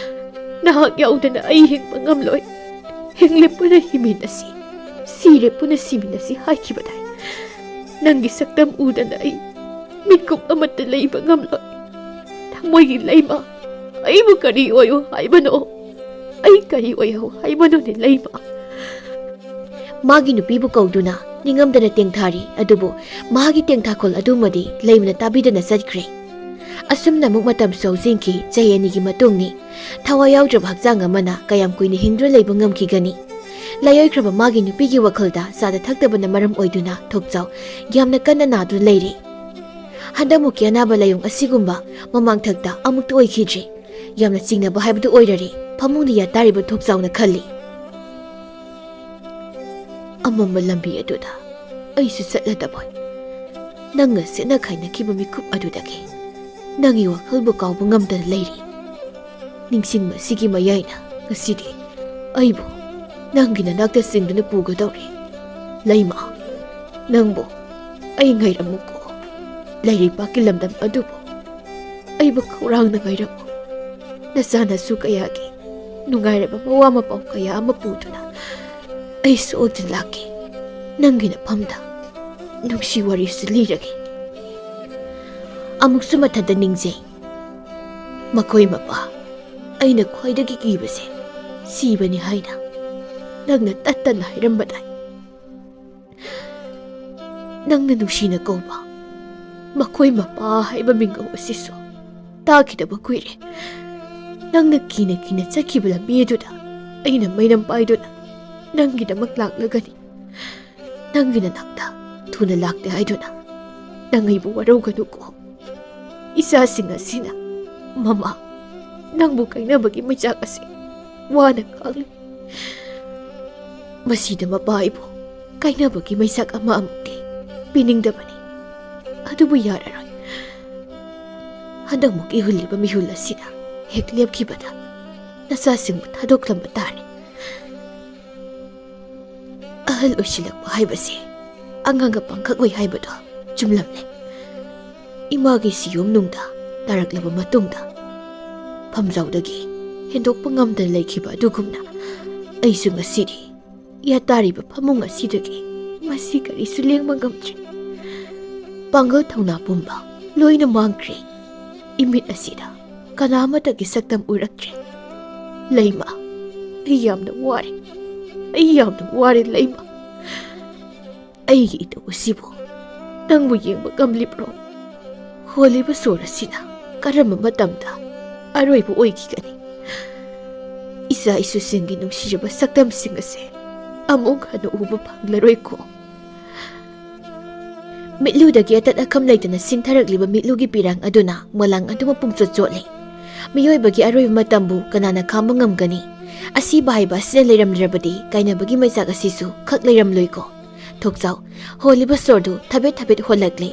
ꯅꯍꯥꯛ ꯌꯥꯎꯗꯅ ꯑꯩ ꯍꯤꯡꯕ ꯉꯝꯂꯣꯏ꯫ "ꯍꯤꯡꯂꯦ ꯄꯨꯟꯅ ꯍꯤꯡꯃꯤꯟꯅꯁꯤ, ꯁꯤꯔꯦ ꯄꯨꯟꯅ ꯁꯤꯃꯤꯟꯅꯁꯤ" ꯍꯥꯏꯈꯤꯕꯗꯥꯏ? ꯅꯪꯒꯤ ꯁꯛꯇꯝ ꯎꯗꯅ ꯑꯩ ꯃꯤꯠꯀꯨꯞ ꯑꯃꯠꯇ ꯂꯩꯕ ꯉꯝꯂꯣꯏ꯫ ꯊꯃꯣꯏꯒꯤ ꯂꯩꯃ, ꯑꯩꯕꯨ ꯀꯔꯤ ꯑꯣꯏꯌꯨ ꯍꯥꯏꯕꯅꯣ? ꯑꯩ ꯀꯔꯤ ꯑꯣꯏꯍꯧ ꯍꯥꯏꯕꯅꯣꯅꯦ ꯂꯩꯃ? ꯃꯥꯒꯤ ꯅꯨꯄꯤꯕꯨ ꯀꯧꯗꯨꯅ ꯅꯤꯡꯉꯝꯗꯅ ꯇꯦꯡꯊꯥꯔꯤ, ꯑꯗꯨꯕꯨ ꯃꯍꯥꯛꯀꯤ ꯇꯦꯡꯊꯥꯈꯣꯜ ꯑꯗꯨꯃꯗꯤ ꯂꯩꯃꯅ ꯇꯥꯕꯤꯗꯅ ꯆꯠꯈ꯭ꯔꯦ꯫ ꯑꯁꯨꯝꯅ ꯑꯃꯨꯛ ꯃꯇꯝꯁꯨ ꯍꯧꯖꯤꯟꯈꯤ꯫ ꯆꯍꯤ ꯑꯅꯤꯒꯤ ꯃꯇꯨꯡꯅꯤ꯫ ꯊꯋꯥꯏ ꯌꯥꯎꯗ꯭ꯔꯕ ꯍꯛꯆꯥꯡ ꯑꯃꯅ ꯀꯌꯥꯝ ꯀꯨꯏꯅ ꯍꯤꯡꯗꯨꯅ ꯂꯩꯕ ꯉꯝꯈꯤꯒꯅꯤ? ꯂꯥꯏꯑꯣꯏꯈ꯭ꯔꯕ ꯃꯥꯒꯤ ꯅꯨꯄꯤꯒꯤ ꯋꯥꯈꯜꯗ ꯆꯥꯗ ꯊꯛꯇꯕꯅ ꯃꯔꯝ ꯑꯣꯏꯗꯨꯅ ꯊꯣꯛꯆꯥꯎ ꯌꯥꯝꯅ ꯀꯟꯅ ꯅꯥꯗꯨꯅ ꯂꯩꯔꯤ꯫ ꯍꯟꯗꯛꯃꯨꯛꯀꯤ ꯑꯅꯥꯕ ꯂꯥꯏꯑꯣꯡ ꯑꯁꯤꯒꯨꯝꯕ ꯃꯃꯥꯡꯊꯛꯇ ꯑꯃꯨꯛꯇ ꯑꯣꯏꯈꯤꯗ꯭ꯔꯤ꯫ ꯌꯥꯝꯅ ꯆꯤꯡꯅꯕ ꯍꯥꯏꯕꯗꯨ ꯑꯣꯏꯔꯔꯦ꯫ ꯐꯃꯨꯡꯗ ꯌꯥꯇꯥꯔꯤꯕ ꯊꯣꯛꯆꯥꯎꯅ ꯈꯜꯂꯤ꯫ ꯑꯃꯝꯕ ꯂꯝꯕꯤ ꯑꯗꯨꯗ ꯑꯩꯁꯨ ꯆꯠꯂꯗꯕꯣꯏ꯫ ꯅꯪꯒ ꯁꯦꯠꯅ ꯈꯥꯏꯅꯈꯤꯕ ꯃꯤꯀꯨꯞ ꯑꯗꯨꯗꯒꯤ ꯅꯪꯒꯤ ꯋꯥꯈꯜꯕꯨ ꯀꯥꯎꯕ ꯉꯝꯗꯅ ꯂꯩꯔꯤ꯫ ꯅꯤꯡꯁꯤꯡꯕꯁꯤꯒꯤ ꯃꯌꯥꯏꯅ ꯉꯁꯤꯗꯤ ꯑꯩꯕꯨ ꯅꯪꯒꯤ ꯅꯅꯥꯛꯇ ꯆꯤꯡꯗꯨꯅ ꯄꯨꯒꯗꯧꯔꯦ꯫ ꯂꯩꯃ, ꯅꯪꯕꯨ ꯑꯩ ꯉꯥꯏꯔꯝꯃꯨꯀꯣ꯫ ꯂꯥꯏꯔꯩꯄꯥꯛꯀꯤ ꯂꯝꯗꯝ ꯑꯗꯨꯕꯨ ꯑꯩꯕꯨ ꯈꯧꯔꯥꯡꯅ ꯉꯥꯏꯔꯝꯃꯨ꯫ ꯅꯆꯥ ꯅꯁꯨ ꯀꯌꯥꯒꯤ ꯅꯨꯡꯉꯥꯏꯔꯕ ꯃꯋꯥ ꯃꯄꯥꯎ ꯀꯌꯥ ꯑꯃ ꯄꯨꯗꯨꯅ ꯑꯩ ꯁꯣꯏꯗꯅ ꯂꯥꯛꯀꯦ꯫ ꯅꯪꯒꯤ ꯅꯐꯝꯗ ꯅꯨꯡꯁꯤ ꯋꯥꯔꯤꯁꯨ ꯂꯤꯔꯒꯦ꯫ ꯑꯃꯨꯛꯁꯨ ꯃꯊꯟꯇ ꯅꯤꯡꯖꯩ꯫ ꯃꯈꯣꯏ ꯃꯄꯥ, ꯑꯩꯅ ꯈ꯭ꯋꯥꯏꯗꯒꯤ ꯀꯤꯕꯁꯦ ꯁꯤꯕꯅꯤ ꯍꯥꯏꯅ ꯅꯪꯅ ꯇꯠꯇꯅ ꯍꯥꯏꯔꯝꯕꯗꯥꯏ? ꯅꯪꯅ ꯅꯨꯡꯁꯤꯅ ꯀꯧꯕ ꯃꯈꯣꯏ ꯃꯄꯥ ꯍꯥꯏꯕ ꯃꯤꯡꯒꯧ ꯑꯁꯤꯁꯨ ꯇꯥꯈꯤꯗꯕ ꯀꯨꯏꯔꯦ꯫ ꯅꯪꯅ ꯀꯤꯅ ꯀꯤꯅ ꯆꯠꯈꯤꯕ ꯂꯝꯕꯤ ꯑꯗꯨꯗ ꯑꯩꯅ ꯃꯩꯔꯝ ꯄꯥꯏꯗꯨꯅ ꯅꯪꯒꯤꯗꯃꯛ ꯂꯥꯛꯂꯒꯅꯤ꯫ ꯅꯪꯒꯤ ꯅꯅꯥꯛꯇ ꯊꯨꯅ ꯂꯥꯛꯇꯦ ꯍꯥꯏꯗꯨꯅ ꯅꯪ ꯑꯩꯕꯨ ꯋꯥꯔꯧꯒꯅꯨꯀꯣ꯫ ꯏꯆꯥꯁꯤꯡ ꯑꯁꯤꯅ ꯃꯃꯥ ꯅꯪꯕꯨ ꯀꯥꯏꯅꯕꯒꯤ ꯃꯩꯆꯥꯛ ꯑꯁꯤ ꯋꯥꯅ ꯈꯥꯡꯂꯤ꯫ ꯃꯁꯤꯗ ꯃꯄꯥ ꯑꯩꯕꯨ ꯀꯥꯏꯅꯕꯒꯤ ꯃꯩꯆꯥꯛ ꯑꯃ ꯑꯃꯨꯛꯇꯤ ꯄꯤꯅꯤꯡꯗꯕꯅꯤ꯫ ꯑꯗꯨꯕꯨ ꯌꯥꯔꯔꯣꯏ꯫ ꯍꯟꯗꯛꯃꯨꯛ ꯏꯍꯨꯜꯂꯤꯕ ꯃꯤꯍꯨꯜ ꯑꯁꯤꯅ ꯍꯦꯛ ꯂꯦꯞꯈꯤꯕꯗ ꯅꯆꯥꯁꯤꯡꯕꯨ ꯊꯥꯗꯣꯛꯂꯝꯕ ꯇꯥꯔꯦ꯫ ꯑꯍꯜ ꯑꯣꯏꯁꯤꯜꯂꯛꯄ ꯍꯥꯏꯕꯁꯦ ꯑꯉꯥꯡ ꯑꯄꯥꯡꯈꯛ ꯑꯣꯏ ꯍꯥꯏꯕꯗꯣ ꯆꯨꯝꯂꯝꯂꯦ꯫ ꯏꯃꯥꯒꯤ ꯁꯤꯌꯣꯝꯅꯨꯡꯗ ꯇꯥꯔꯛꯂꯕ ꯃꯇꯨꯡꯗ ꯐꯝꯖꯥꯎꯗꯒꯤ ꯍꯦꯟꯗꯣꯛꯄ ꯉꯝꯗꯅ ꯂꯩꯈꯤꯕ ꯑꯗꯨꯒꯨꯝꯅ ꯑꯩꯁꯨ ꯉꯁꯤꯗꯤ ꯌꯥꯇꯥꯔꯤꯕ ꯐꯃꯨꯡ ꯑꯁꯤꯗꯒꯤ ꯃꯁꯤ ꯀꯔꯤꯁꯨ ꯂꯦꯡꯕ ꯉꯝꯗ꯭ꯔꯦ꯫ ꯄꯥꯡꯒꯜ ꯊꯧꯅꯥ ꯄꯨꯝꯕ ꯂꯣꯏꯅ ꯃꯥꯡꯈ꯭ꯔꯦ꯫ ꯏꯃꯤꯠ ꯑꯁꯤꯗ ꯀꯅꯥ ꯑꯃꯠꯇꯒꯤ ꯁꯛꯇꯝ ꯎꯔꯛꯇ꯭ꯔꯦ꯫ ꯂꯩꯃ, ꯑꯩ ꯌꯥꯝꯅ ꯋꯥꯔꯦ꯫ ꯑꯩ ꯌꯥꯝꯅ ꯋꯥꯔꯦ, ꯂꯩꯃ꯫ ꯑꯩꯒꯤ ꯏꯇꯧ ꯑꯁꯤꯕꯨ ꯅꯪꯕꯨ ꯌꯦꯡꯕ ꯉꯝꯂꯤꯕ꯭ꯔꯣ? ꯍꯣꯜꯂꯤꯕ ꯁꯣꯔ ꯑꯁꯤꯅ ꯀꯔꯝꯕ ꯃꯇꯝꯗ ꯑꯔꯣꯏꯕ ꯑꯣꯏꯈꯤꯒꯅꯤ? ꯏꯆꯥ ꯏꯁꯨꯁꯤꯡꯒꯤ ꯅꯨꯡꯁꯤꯔꯕ ꯁꯛꯇꯝꯁꯤꯡ ꯑꯁꯦ ꯑꯃꯨꯛ ꯍꯟꯅ ꯎꯕ ꯐꯪꯂꯔꯣꯏꯀꯣ꯫ ꯃꯤꯠꯂꯨꯗꯒꯤ ꯑꯇꯠ ꯑꯈꯝ ꯂꯩꯇꯅ ꯁꯤꯟꯊꯔꯛꯂꯤꯕ ꯃꯤꯠꯂꯨꯒꯤ ꯄꯤꯔꯥꯡ ꯑꯗꯨꯅ ꯃꯣꯂꯥꯡ ꯑꯗꯨꯃꯛ ꯄꯨꯡꯆꯣꯠ ꯆꯣꯠꯂꯤ꯫ ꯃꯤꯑꯣꯏꯕꯒꯤ ꯑꯔꯣꯏꯕ ꯃꯇꯝꯕꯨ ꯀꯅꯥꯅ ꯈꯥꯡꯕ ꯉꯝꯒꯅꯤ? ꯑꯁꯤꯕ ꯍꯥꯏꯕ ꯑꯁꯤꯅ ꯂꯩꯔꯝꯗ꯭ꯔꯕꯗꯤ ꯀꯥꯏꯅꯕꯒꯤ ꯃꯩꯆꯥꯛ ꯑꯁꯤꯁꯨ ꯈꯛ ꯂꯩꯔꯝꯂꯣꯏꯀꯣ꯫ ꯊꯣꯛꯆꯥꯎ, ꯍꯣꯜꯂꯤꯕ ꯁꯣꯔꯗꯨ ꯊꯕꯦꯠ ꯊꯕꯦꯠ ꯍꯣꯜꯂꯛꯂꯦ꯫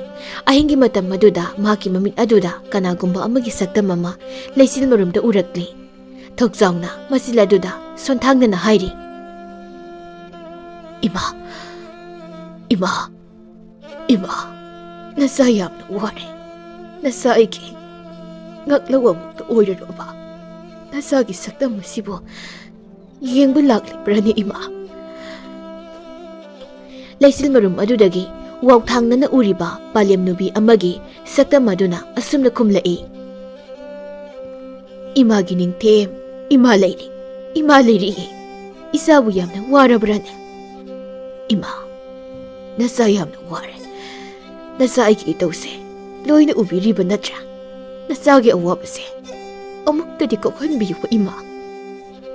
ꯑꯍꯤꯡꯒꯤ ꯃꯇꯝ ꯑꯗꯨꯗ ꯃꯍꯥꯛꯀꯤ ꯃꯃꯤꯠ ꯑꯗꯨꯗ ꯀꯅꯥꯒꯨꯝꯕ ꯑꯃꯒꯤ ꯁꯛꯇꯝ ꯑꯃ ꯂꯩꯆꯤꯜ ꯃꯔꯨꯝꯗ ꯎꯔꯛꯂꯦ꯫ ꯊꯣꯛꯆꯥꯎꯅ ꯃꯆꯤꯜ ꯑꯗꯨꯗ ꯁꯣꯟꯊꯥꯡꯅꯅ ꯍꯥꯏꯔꯤ, "ꯏꯃꯥ, ꯏꯃꯥ, ꯏꯃꯥ, ꯅꯆꯥ ꯌꯥꯝꯅ ꯋꯥꯔꯦ꯫ ꯅꯆꯥ ꯑꯩꯒꯤ ꯉꯛꯂꯧ ꯑꯃꯨꯛꯇ ꯑꯣꯏꯔꯨꯔꯣꯕ꯫ ꯅꯆꯥꯒꯤ ꯁꯛꯇꯝ ꯑꯁꯤꯕꯨ ꯌꯦꯡꯕ ꯂꯥꯛꯂꯤꯕ꯭ꯔꯅꯦ, ꯏꯃꯥ?" ꯂꯩꯆꯤꯜ ꯃꯔꯨꯝ ꯑꯗꯨꯗꯒꯤ ꯋꯥꯎꯊꯥꯡꯅꯅ ꯎꯔꯤꯕ ꯄꯥꯂꯦꯝ ꯅꯨꯄꯤ ꯑꯃꯒꯤ ꯁꯛꯇꯝ ꯑꯗꯨꯅ ꯑꯁꯨꯝꯅ ꯈꯨꯝꯂꯛꯏ, "ꯏꯃꯥꯒꯤ ꯅꯤꯡꯊꯦꯝ, ꯏꯃꯥ ꯂꯩꯔꯤ, ꯏꯃꯥ ꯂꯩꯔꯤꯌꯦ꯫ ꯏꯆꯥꯕꯨ ꯌꯥꯝꯅ ꯋꯥꯔꯕ꯭ꯔꯅꯦ? ꯏꯃꯥ, ꯅꯆꯥ ꯌꯥꯝꯅ ꯋꯥꯔꯦ꯫ ꯅꯆꯥ ꯑꯩꯒꯤ ꯏꯇꯧꯁꯦ ꯂꯣꯏꯅ ꯎꯕꯤꯔꯤꯕ ꯅꯠꯇ꯭ꯔꯥ? ꯅꯆꯥꯒꯤ ꯑꯋꯥꯕꯁꯦ ꯑꯃꯨꯛꯇꯗꯤ ꯀꯣꯛꯍꯟꯕꯤꯌꯨ, ꯏꯃꯥ꯫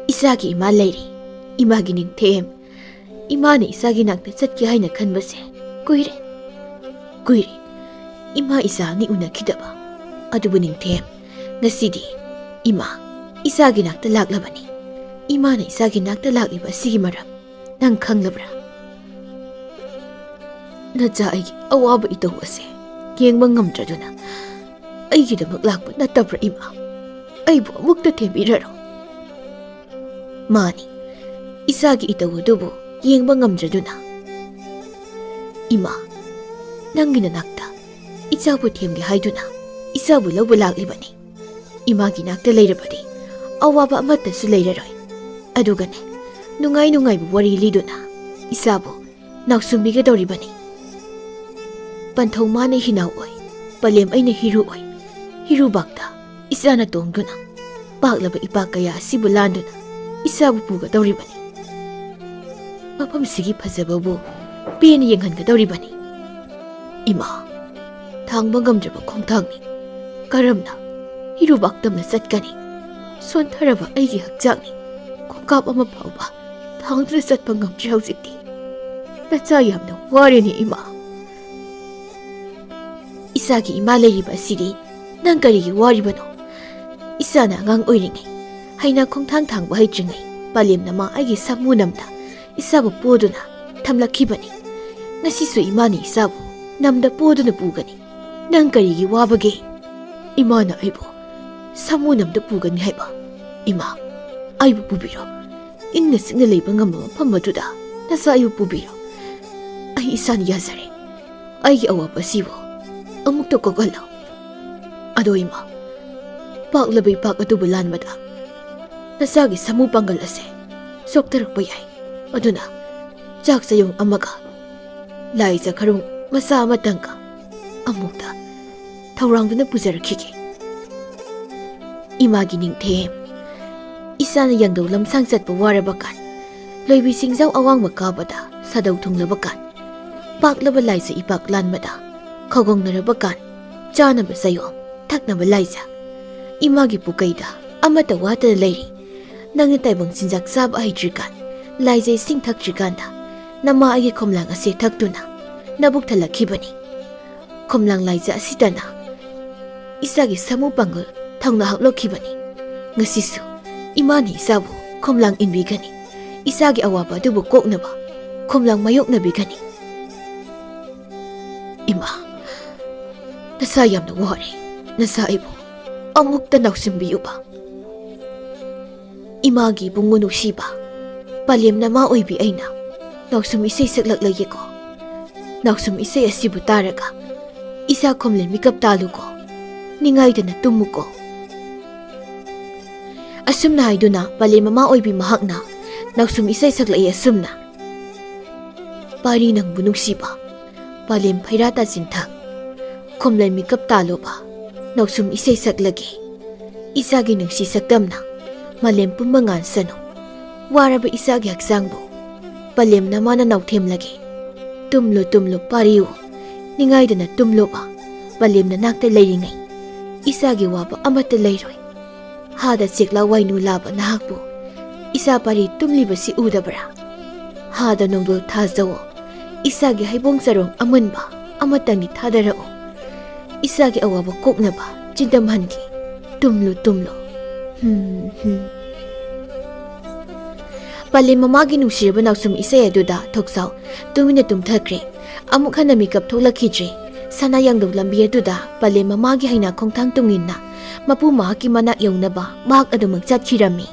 ꯏꯆꯥꯒꯤ ꯏꯃꯥ ꯂꯩꯔꯤ, ꯏꯃꯥꯒꯤ ꯅꯤꯡꯊꯦꯝ, ꯏꯃꯥꯅ ꯏꯆꯥꯒꯤ ꯅꯥꯛꯇ ꯆꯠꯀꯦ ꯍꯥꯏꯅ ꯈꯟꯕꯁꯦ ꯀꯨꯏꯔꯦ, ꯀꯨꯏꯔꯦ꯫ ꯏꯃꯥ ꯏꯆꯥ ꯑꯅꯤ ꯎꯅꯈꯤꯗꯕ꯫ ꯑꯗꯨꯕꯨ ꯅꯤꯡꯊꯦꯝ, ꯉꯁꯤꯗꯤ ꯏꯃꯥ ꯏꯆꯥꯒꯤ ꯅꯥꯛꯇ ꯂꯥꯛꯂꯕꯅꯤ꯫ ꯏꯃꯥꯅ ꯏꯆꯥꯒꯤ ꯅꯥꯛꯇ ꯂꯥꯛꯂꯤꯕ ꯑꯁꯤꯒꯤ ꯃꯔꯝ ꯅꯪ ꯈꯪꯂꯕ꯭ꯔꯥ? ꯅꯆꯥ ꯑꯩꯒꯤ ꯑꯋꯥꯕ ꯏꯇꯧ ꯑꯁꯦ ꯌꯦꯡꯕ ꯉꯝꯗ꯭ꯔꯗꯨꯅ ꯑꯩꯒꯤꯗꯃꯛ ꯂꯥꯛꯄ ꯅꯠꯇꯕ꯭ꯔꯥ, ꯏꯃꯥ? ꯑꯩꯕꯨ ꯑꯃꯨꯛꯇ ꯊꯦꯝꯕꯤꯔꯔꯣ꯫" ꯃꯥꯅꯤ, ꯏꯆꯥꯒꯤ ꯏꯇꯧ ꯑꯗꯨꯕꯨ ꯌꯦꯡꯕ ꯉꯝꯗ꯭ꯔꯗꯨꯅ, "ꯏꯃꯥ, ꯅꯪꯒꯤ ꯅꯅꯥꯛꯇ ꯏꯆꯥꯕꯨ ꯊꯦꯝꯒꯦ ꯍꯥꯏꯗꯨꯅ ꯏꯆꯥꯕꯨ ꯂꯧꯕ ꯂꯥꯛꯂꯤꯕꯅꯤ꯫ ꯏꯃꯥꯒꯤ ꯅꯥꯛꯇ ꯂꯩꯔꯕꯗꯤ ꯑꯋꯥꯕ ꯑꯃꯠꯇꯁꯨ ꯂꯩꯔꯔꯣꯏ꯫ ꯑꯗꯨꯒꯅꯦ, ꯅꯨꯡꯉꯥꯏ ꯅꯨꯡꯉꯥꯏꯕ ꯋꯥꯔꯤ ꯂꯤꯗꯨꯅ ꯏꯆꯥꯕꯨ ꯅꯥꯎꯁꯨꯝꯕꯤꯒꯗꯧꯔꯤꯕꯅꯤ꯫ ꯄꯟꯊꯧ ꯃꯥꯅ ꯍꯤꯅꯥꯎ ꯑꯣꯏ, ꯄꯂꯦꯝ ꯑꯩꯅ ꯍꯤꯔꯨ ꯑꯣꯏ꯫ ꯍꯤꯔꯨꯕꯥꯛꯇ ꯏꯆꯥꯅ ꯇꯣꯡꯗꯨꯅ ꯄꯥꯛꯂꯕ ꯏꯄꯥꯛ ꯀꯌꯥ ꯑꯁꯤꯕꯨ ꯂꯥꯟꯗꯨꯅ ꯏꯆꯥꯕꯨ ꯄꯨꯒꯗꯧꯔꯤꯕꯅꯤ꯫ ꯃꯐꯝꯁꯤꯒꯤ ꯐꯖꯕꯕꯨ ꯄꯦꯟꯅ ꯌꯦꯡꯍꯟꯒꯗꯧꯔꯤꯕꯅꯤ꯫ ꯏꯃꯥ, ꯊꯥꯡꯕ ꯉꯝꯗ꯭ꯔꯕ ꯈꯣꯡꯊꯥꯡꯅꯤ꯫ ꯀꯔꯝꯅ ꯍꯤꯔꯨꯕꯥꯛ ꯇꯝꯅ ꯆꯠꯀꯅꯤ? ꯁꯣꯟꯊꯔꯕ ꯑꯩꯒꯤ ꯍꯛꯆꯥꯡꯅꯤ꯫ ꯈꯣꯡꯀꯥꯞ ꯑꯃ ꯐꯥꯎꯕ ꯊꯥꯡꯗꯨꯅ ꯆꯠꯄ ꯉꯝꯗ꯭ꯔꯦ ꯍꯧꯖꯤꯛꯇꯤ꯫ ꯅꯆꯥ ꯌꯥꯝꯅ ꯋꯥꯔꯦꯅꯦ, ꯏꯃꯥ꯫ ꯏꯆꯥꯒꯤ ꯏꯃꯥ ꯂꯩꯔꯤꯕ ꯑꯁꯤꯗꯤ ꯅꯪ ꯀꯔꯤꯒꯤ ꯋꯥꯔꯤꯕꯅꯣ? ꯏꯆꯥꯅ ꯑꯉꯥꯡ ꯑꯣꯏꯔꯤꯉꯩ, ꯍꯩꯅ ꯈꯣꯡꯊꯥꯡ ꯊꯥꯡꯕ ꯍꯩꯇ꯭ꯔꯤꯉꯩ, ꯄꯂꯦꯝꯅ ꯃꯥ ꯑꯩꯒꯤ ꯁꯥꯃꯨ ꯅꯝꯅ ꯏꯆꯥꯕꯨ ꯄꯣꯗꯨꯅ ꯊꯝꯂꯛꯈꯤꯕꯅꯤ꯫ ꯉꯁꯤꯁꯨ ꯏꯃꯥꯅ ꯏꯆꯥꯕꯨ ꯅꯝꯗ ꯄꯣꯗꯨꯅ ꯄꯨꯒꯅꯤ꯫ ꯅꯪ ꯀꯔꯤꯒꯤ ꯋꯥꯕꯒꯦ? ꯏꯃꯥꯅ ꯑꯩꯕꯨ ꯁꯥꯃꯨ ꯅꯝꯗ ꯄꯨꯒꯅꯤ ꯍꯥꯏꯕ? ꯏꯃꯥ, ꯑꯩꯕꯨ ꯄꯨꯕꯤꯔꯣ꯫ ꯏꯪꯅ ꯆꯤꯛꯅ ꯂꯩꯕ ꯉꯝꯕ ꯃꯐꯝ ꯑꯗꯨꯗ ꯅꯆꯥ ꯑꯩꯕꯨ ꯄꯨꯕꯤꯔꯣ꯫ ꯑꯩ ꯏꯁꯥꯅ ꯌꯥꯖꯔꯦ꯫ ꯑꯩꯒꯤ ꯑꯋꯥꯕ ꯑꯁꯤꯕꯨ ꯑꯃꯨꯛꯇ ꯀꯣꯛꯍꯜꯂꯣ꯫ ꯑꯗꯣ ꯏꯃꯥ, ꯄꯥꯛꯂꯕ ꯏꯄꯥꯛ ꯑꯗꯨꯕꯨ ꯂꯥꯟꯕꯗ ꯅꯆꯥꯒꯤ ꯁꯥꯃꯨ ꯄꯥꯡꯒꯜ ꯑꯁꯦ ꯁꯣꯛꯇꯔꯛꯄ ꯌꯥꯏ꯫ ꯑꯗꯨꯅ ꯆꯥꯛ ꯆꯌꯣꯡ ꯑꯃꯒ ꯂꯥꯏ ꯆꯥꯈꯔꯨꯡ ꯃꯆꯥ ꯑꯃꯇꯪꯒ ꯑꯃꯨꯛꯇ ꯊꯧꯔꯥꯡꯗꯨꯅ ꯄꯨꯖꯔꯛꯈꯤꯒꯦ꯫ ꯏꯃꯥꯒꯤ ꯅꯤꯡꯊꯦꯝ, ꯏꯆꯥꯅ ꯌꯥꯡꯗꯧ ꯂꯝꯁꯥꯡ ꯆꯠꯄ ꯋꯥꯔꯕ ꯀꯥꯟ, ꯂꯣꯏꯕꯤ ꯆꯤꯡꯖꯥꯎ ꯑꯋꯥꯡꯕ ꯀꯥꯕꯗ ꯁꯥꯗꯧ ꯊꯨꯡꯂꯕ ꯀꯥꯟ, ꯄꯥꯛꯂꯕ ꯂꯥꯏꯖ ꯏꯄꯥꯛ ꯂꯥꯟꯕꯗ ꯈꯧꯒꯪꯅꯔꯕ ꯀꯥꯟ, ꯆꯥꯅꯕ ꯆꯌꯣꯝ, ꯊꯛꯅꯕ ꯂꯥꯏꯖ ꯏꯃꯥꯒꯤ ꯄꯨꯀꯩꯗ ꯑꯃꯠꯇ ꯋꯥꯠꯇꯅ ꯂꯩꯔꯤ꯫ ꯅꯪꯅ ꯇꯥꯏꯕꯪ ꯆꯤꯟꯖꯥꯛ ꯆꯥꯕ ꯍꯩꯇ꯭ꯔꯤꯀꯥꯟ, ꯂꯥꯏꯖ ꯏꯁꯤꯡ ꯊꯛꯇ꯭ꯔꯤꯀꯥꯟꯗ ꯅꯃꯥ ꯑꯩꯒꯤ ꯈꯣꯝꯂꯥꯡ ꯑꯁꯦ ꯊꯛꯇꯨꯅ ꯅꯕꯨꯛ ꯊꯜꯂꯛꯈꯤꯕꯅꯤ꯫ ꯈꯣꯝꯂꯥꯡ ꯂꯥꯏꯖ ꯑꯁꯤꯇꯅ ꯏꯆꯥꯒꯤ ꯁꯥꯃꯨ ꯄꯥꯡꯒꯜ ꯊꯧꯅ ꯍꯥꯞꯂꯛꯈꯤꯕꯅꯤ꯫ ꯉꯁꯤꯁꯨ ꯏꯃꯥꯅ ꯏꯆꯥꯕꯨ ꯈꯣꯝꯂꯥꯡ ꯏꯟꯕꯤꯒꯅꯤ꯫ ꯏꯆꯥꯒꯤ ꯑꯋꯥꯕ ꯑꯗꯨꯕꯨ ꯀꯣꯛꯅꯕ ꯈꯣꯝꯂꯥꯡ ꯃꯥꯌꯣꯛꯅꯕꯤꯒꯅꯤ꯫ ꯏꯃꯥ, ꯅꯁꯥ ꯌꯥꯝꯅ ꯋꯥꯔꯦ꯫ ꯅꯁꯥ ꯑꯩꯕꯨ ꯑꯃꯨꯛꯇ ꯅꯥꯎꯁꯤꯟꯕꯤꯌꯨꯕ꯫ ꯏꯃꯥꯒꯤ ꯏꯕꯨꯡꯉꯣ ꯅꯨꯡꯁꯤꯕ, ꯄꯂꯦꯝ ꯅꯃꯥ ꯑꯣꯏꯕꯤ ꯑꯩꯅ ꯅꯥꯎꯁꯨꯝ ꯏꯁꯩ ꯁꯛꯂꯛꯂꯒꯦꯀꯣ꯫ ꯅꯥꯎꯁꯨꯝ ꯏꯁꯩ ꯑꯁꯤꯕꯨ ꯇꯥꯔꯒ ꯏꯆꯥ ꯈꯣꯝꯂꯦꯟ ꯃꯤꯀꯞ ꯇꯥꯜꯂꯨꯀꯣ꯫ ꯅꯤꯡꯉꯥꯏꯗꯅ ꯇꯨꯝꯃꯨꯀꯣ꯫ ꯑꯁꯨꯝꯅ ꯍꯥꯏꯗꯨꯅ ꯄꯂꯦꯝ ꯃꯃꯥ ꯑꯣꯏꯕꯤ ꯃꯍꯥꯛꯅ ꯅꯥꯎꯁꯨꯝ ꯏꯁꯩ ꯁꯛꯂꯛꯏ ꯑꯁꯨꯝꯅ: ꯄꯥꯔꯤ ꯅꯪꯕꯨ ꯅꯨꯡꯁꯤꯕ, ꯄꯂꯦꯝ ꯐꯩꯔꯥ ꯇꯥꯁꯤꯟꯊꯛ, ꯈꯣꯝꯂꯦꯟ ꯃꯤꯀꯞ ꯇꯥꯜꯂꯨꯕ, ꯅꯥꯎꯁꯨꯝ ꯏꯁꯩ ꯁꯛꯂꯒꯦ꯫ ꯏꯆꯥꯒꯤ ꯅꯨꯡꯁꯤ ꯁꯛꯇꯝꯅ ꯃꯥꯂꯦꯝ ꯄꯨꯝꯕ ꯉꯥꯟꯁꯅꯨ꯫ ꯋꯥꯔꯕ ꯏꯆꯥꯒꯤ ꯍꯛꯆꯥꯡꯕꯨ ꯄꯂꯦꯝ ꯅꯃꯥꯅ ꯅꯥꯎꯊꯦꯝꯂꯒꯦ꯫ ꯇꯨꯝꯂꯨ, ꯇꯨꯝꯂꯨ, ꯄꯥꯔꯤꯌꯨ꯫ ꯅꯤꯡꯉꯥꯏꯗꯅ ꯇꯨꯝꯂꯨꯕ, ꯄꯂꯦꯝ ꯅꯅꯥꯛꯇ ꯂꯩꯔꯤꯉꯩ ꯏꯆꯥꯒꯤ ꯋꯥꯕ ꯑꯃꯠꯇ ꯂꯩꯔꯣꯏ꯫ ꯍꯥꯗ ꯆꯦꯛꯂꯥ ꯋꯥꯏꯅꯨ ꯂꯥꯕ ꯅꯍꯥꯛꯄꯨ ꯏꯆꯥ ꯄꯥꯔꯤ ꯇꯨꯝꯂꯤꯕꯁꯤ ꯎꯗꯕ꯭ꯔꯥ? ꯍꯥꯗ ꯅꯣꯡꯗꯣꯜ ꯊꯥꯖꯧꯑꯣ, ꯏꯆꯥꯒꯤ ꯍꯩꯕꯣꯡ ꯆꯔꯣꯡ ꯑꯃꯨꯟꯕ ꯑꯃꯇꯪꯗꯤ ꯊꯥꯗꯔꯛꯎ꯫ ꯏꯆꯥꯒꯤ ꯑꯋꯥꯕ ꯀꯣꯛꯅꯕ ꯆꯤꯟꯗꯝꯍꯟꯒꯦ꯫ ꯇꯨꯝꯂꯨ, ꯇꯨꯝꯂꯨ꯫ ꯍꯨꯝ, ꯍꯨꯝ꯫ ꯄꯂꯦꯝ ꯃꯃꯥꯒꯤ ꯅꯨꯡꯁꯤꯔꯕ ꯅꯥꯎꯁꯨꯝ ꯏꯁꯩ ꯑꯗꯨꯗ ꯊꯣꯛꯆꯥꯎ ꯇꯨꯃꯤꯟꯅ ꯇꯨꯝꯊꯈ꯭ꯔꯦ꯫ ꯑꯃꯨꯛ ꯍꯟꯅ ꯃꯤꯀꯞ ꯊꯣꯛꯂꯛꯈꯤꯗ꯭ꯔꯦ꯫ ꯁꯅꯥ ꯌꯥꯡꯗꯧ ꯂꯝꯕꯤ ꯑꯗꯨꯗ ꯄꯂꯦꯝ ꯃꯃꯥꯒꯤ ꯍꯩꯅꯥ ꯈꯣꯡꯊꯥꯡ ꯇꯨꯡꯏꯟꯅ ꯃꯄꯨ ꯃꯍꯥꯛꯀꯤ ꯃꯅꯥꯛ ꯌꯧꯅꯕ ꯃꯍꯥꯛ ꯑꯗꯨꯃꯛ ꯆꯠꯈꯤꯔꯝꯃꯤ꯫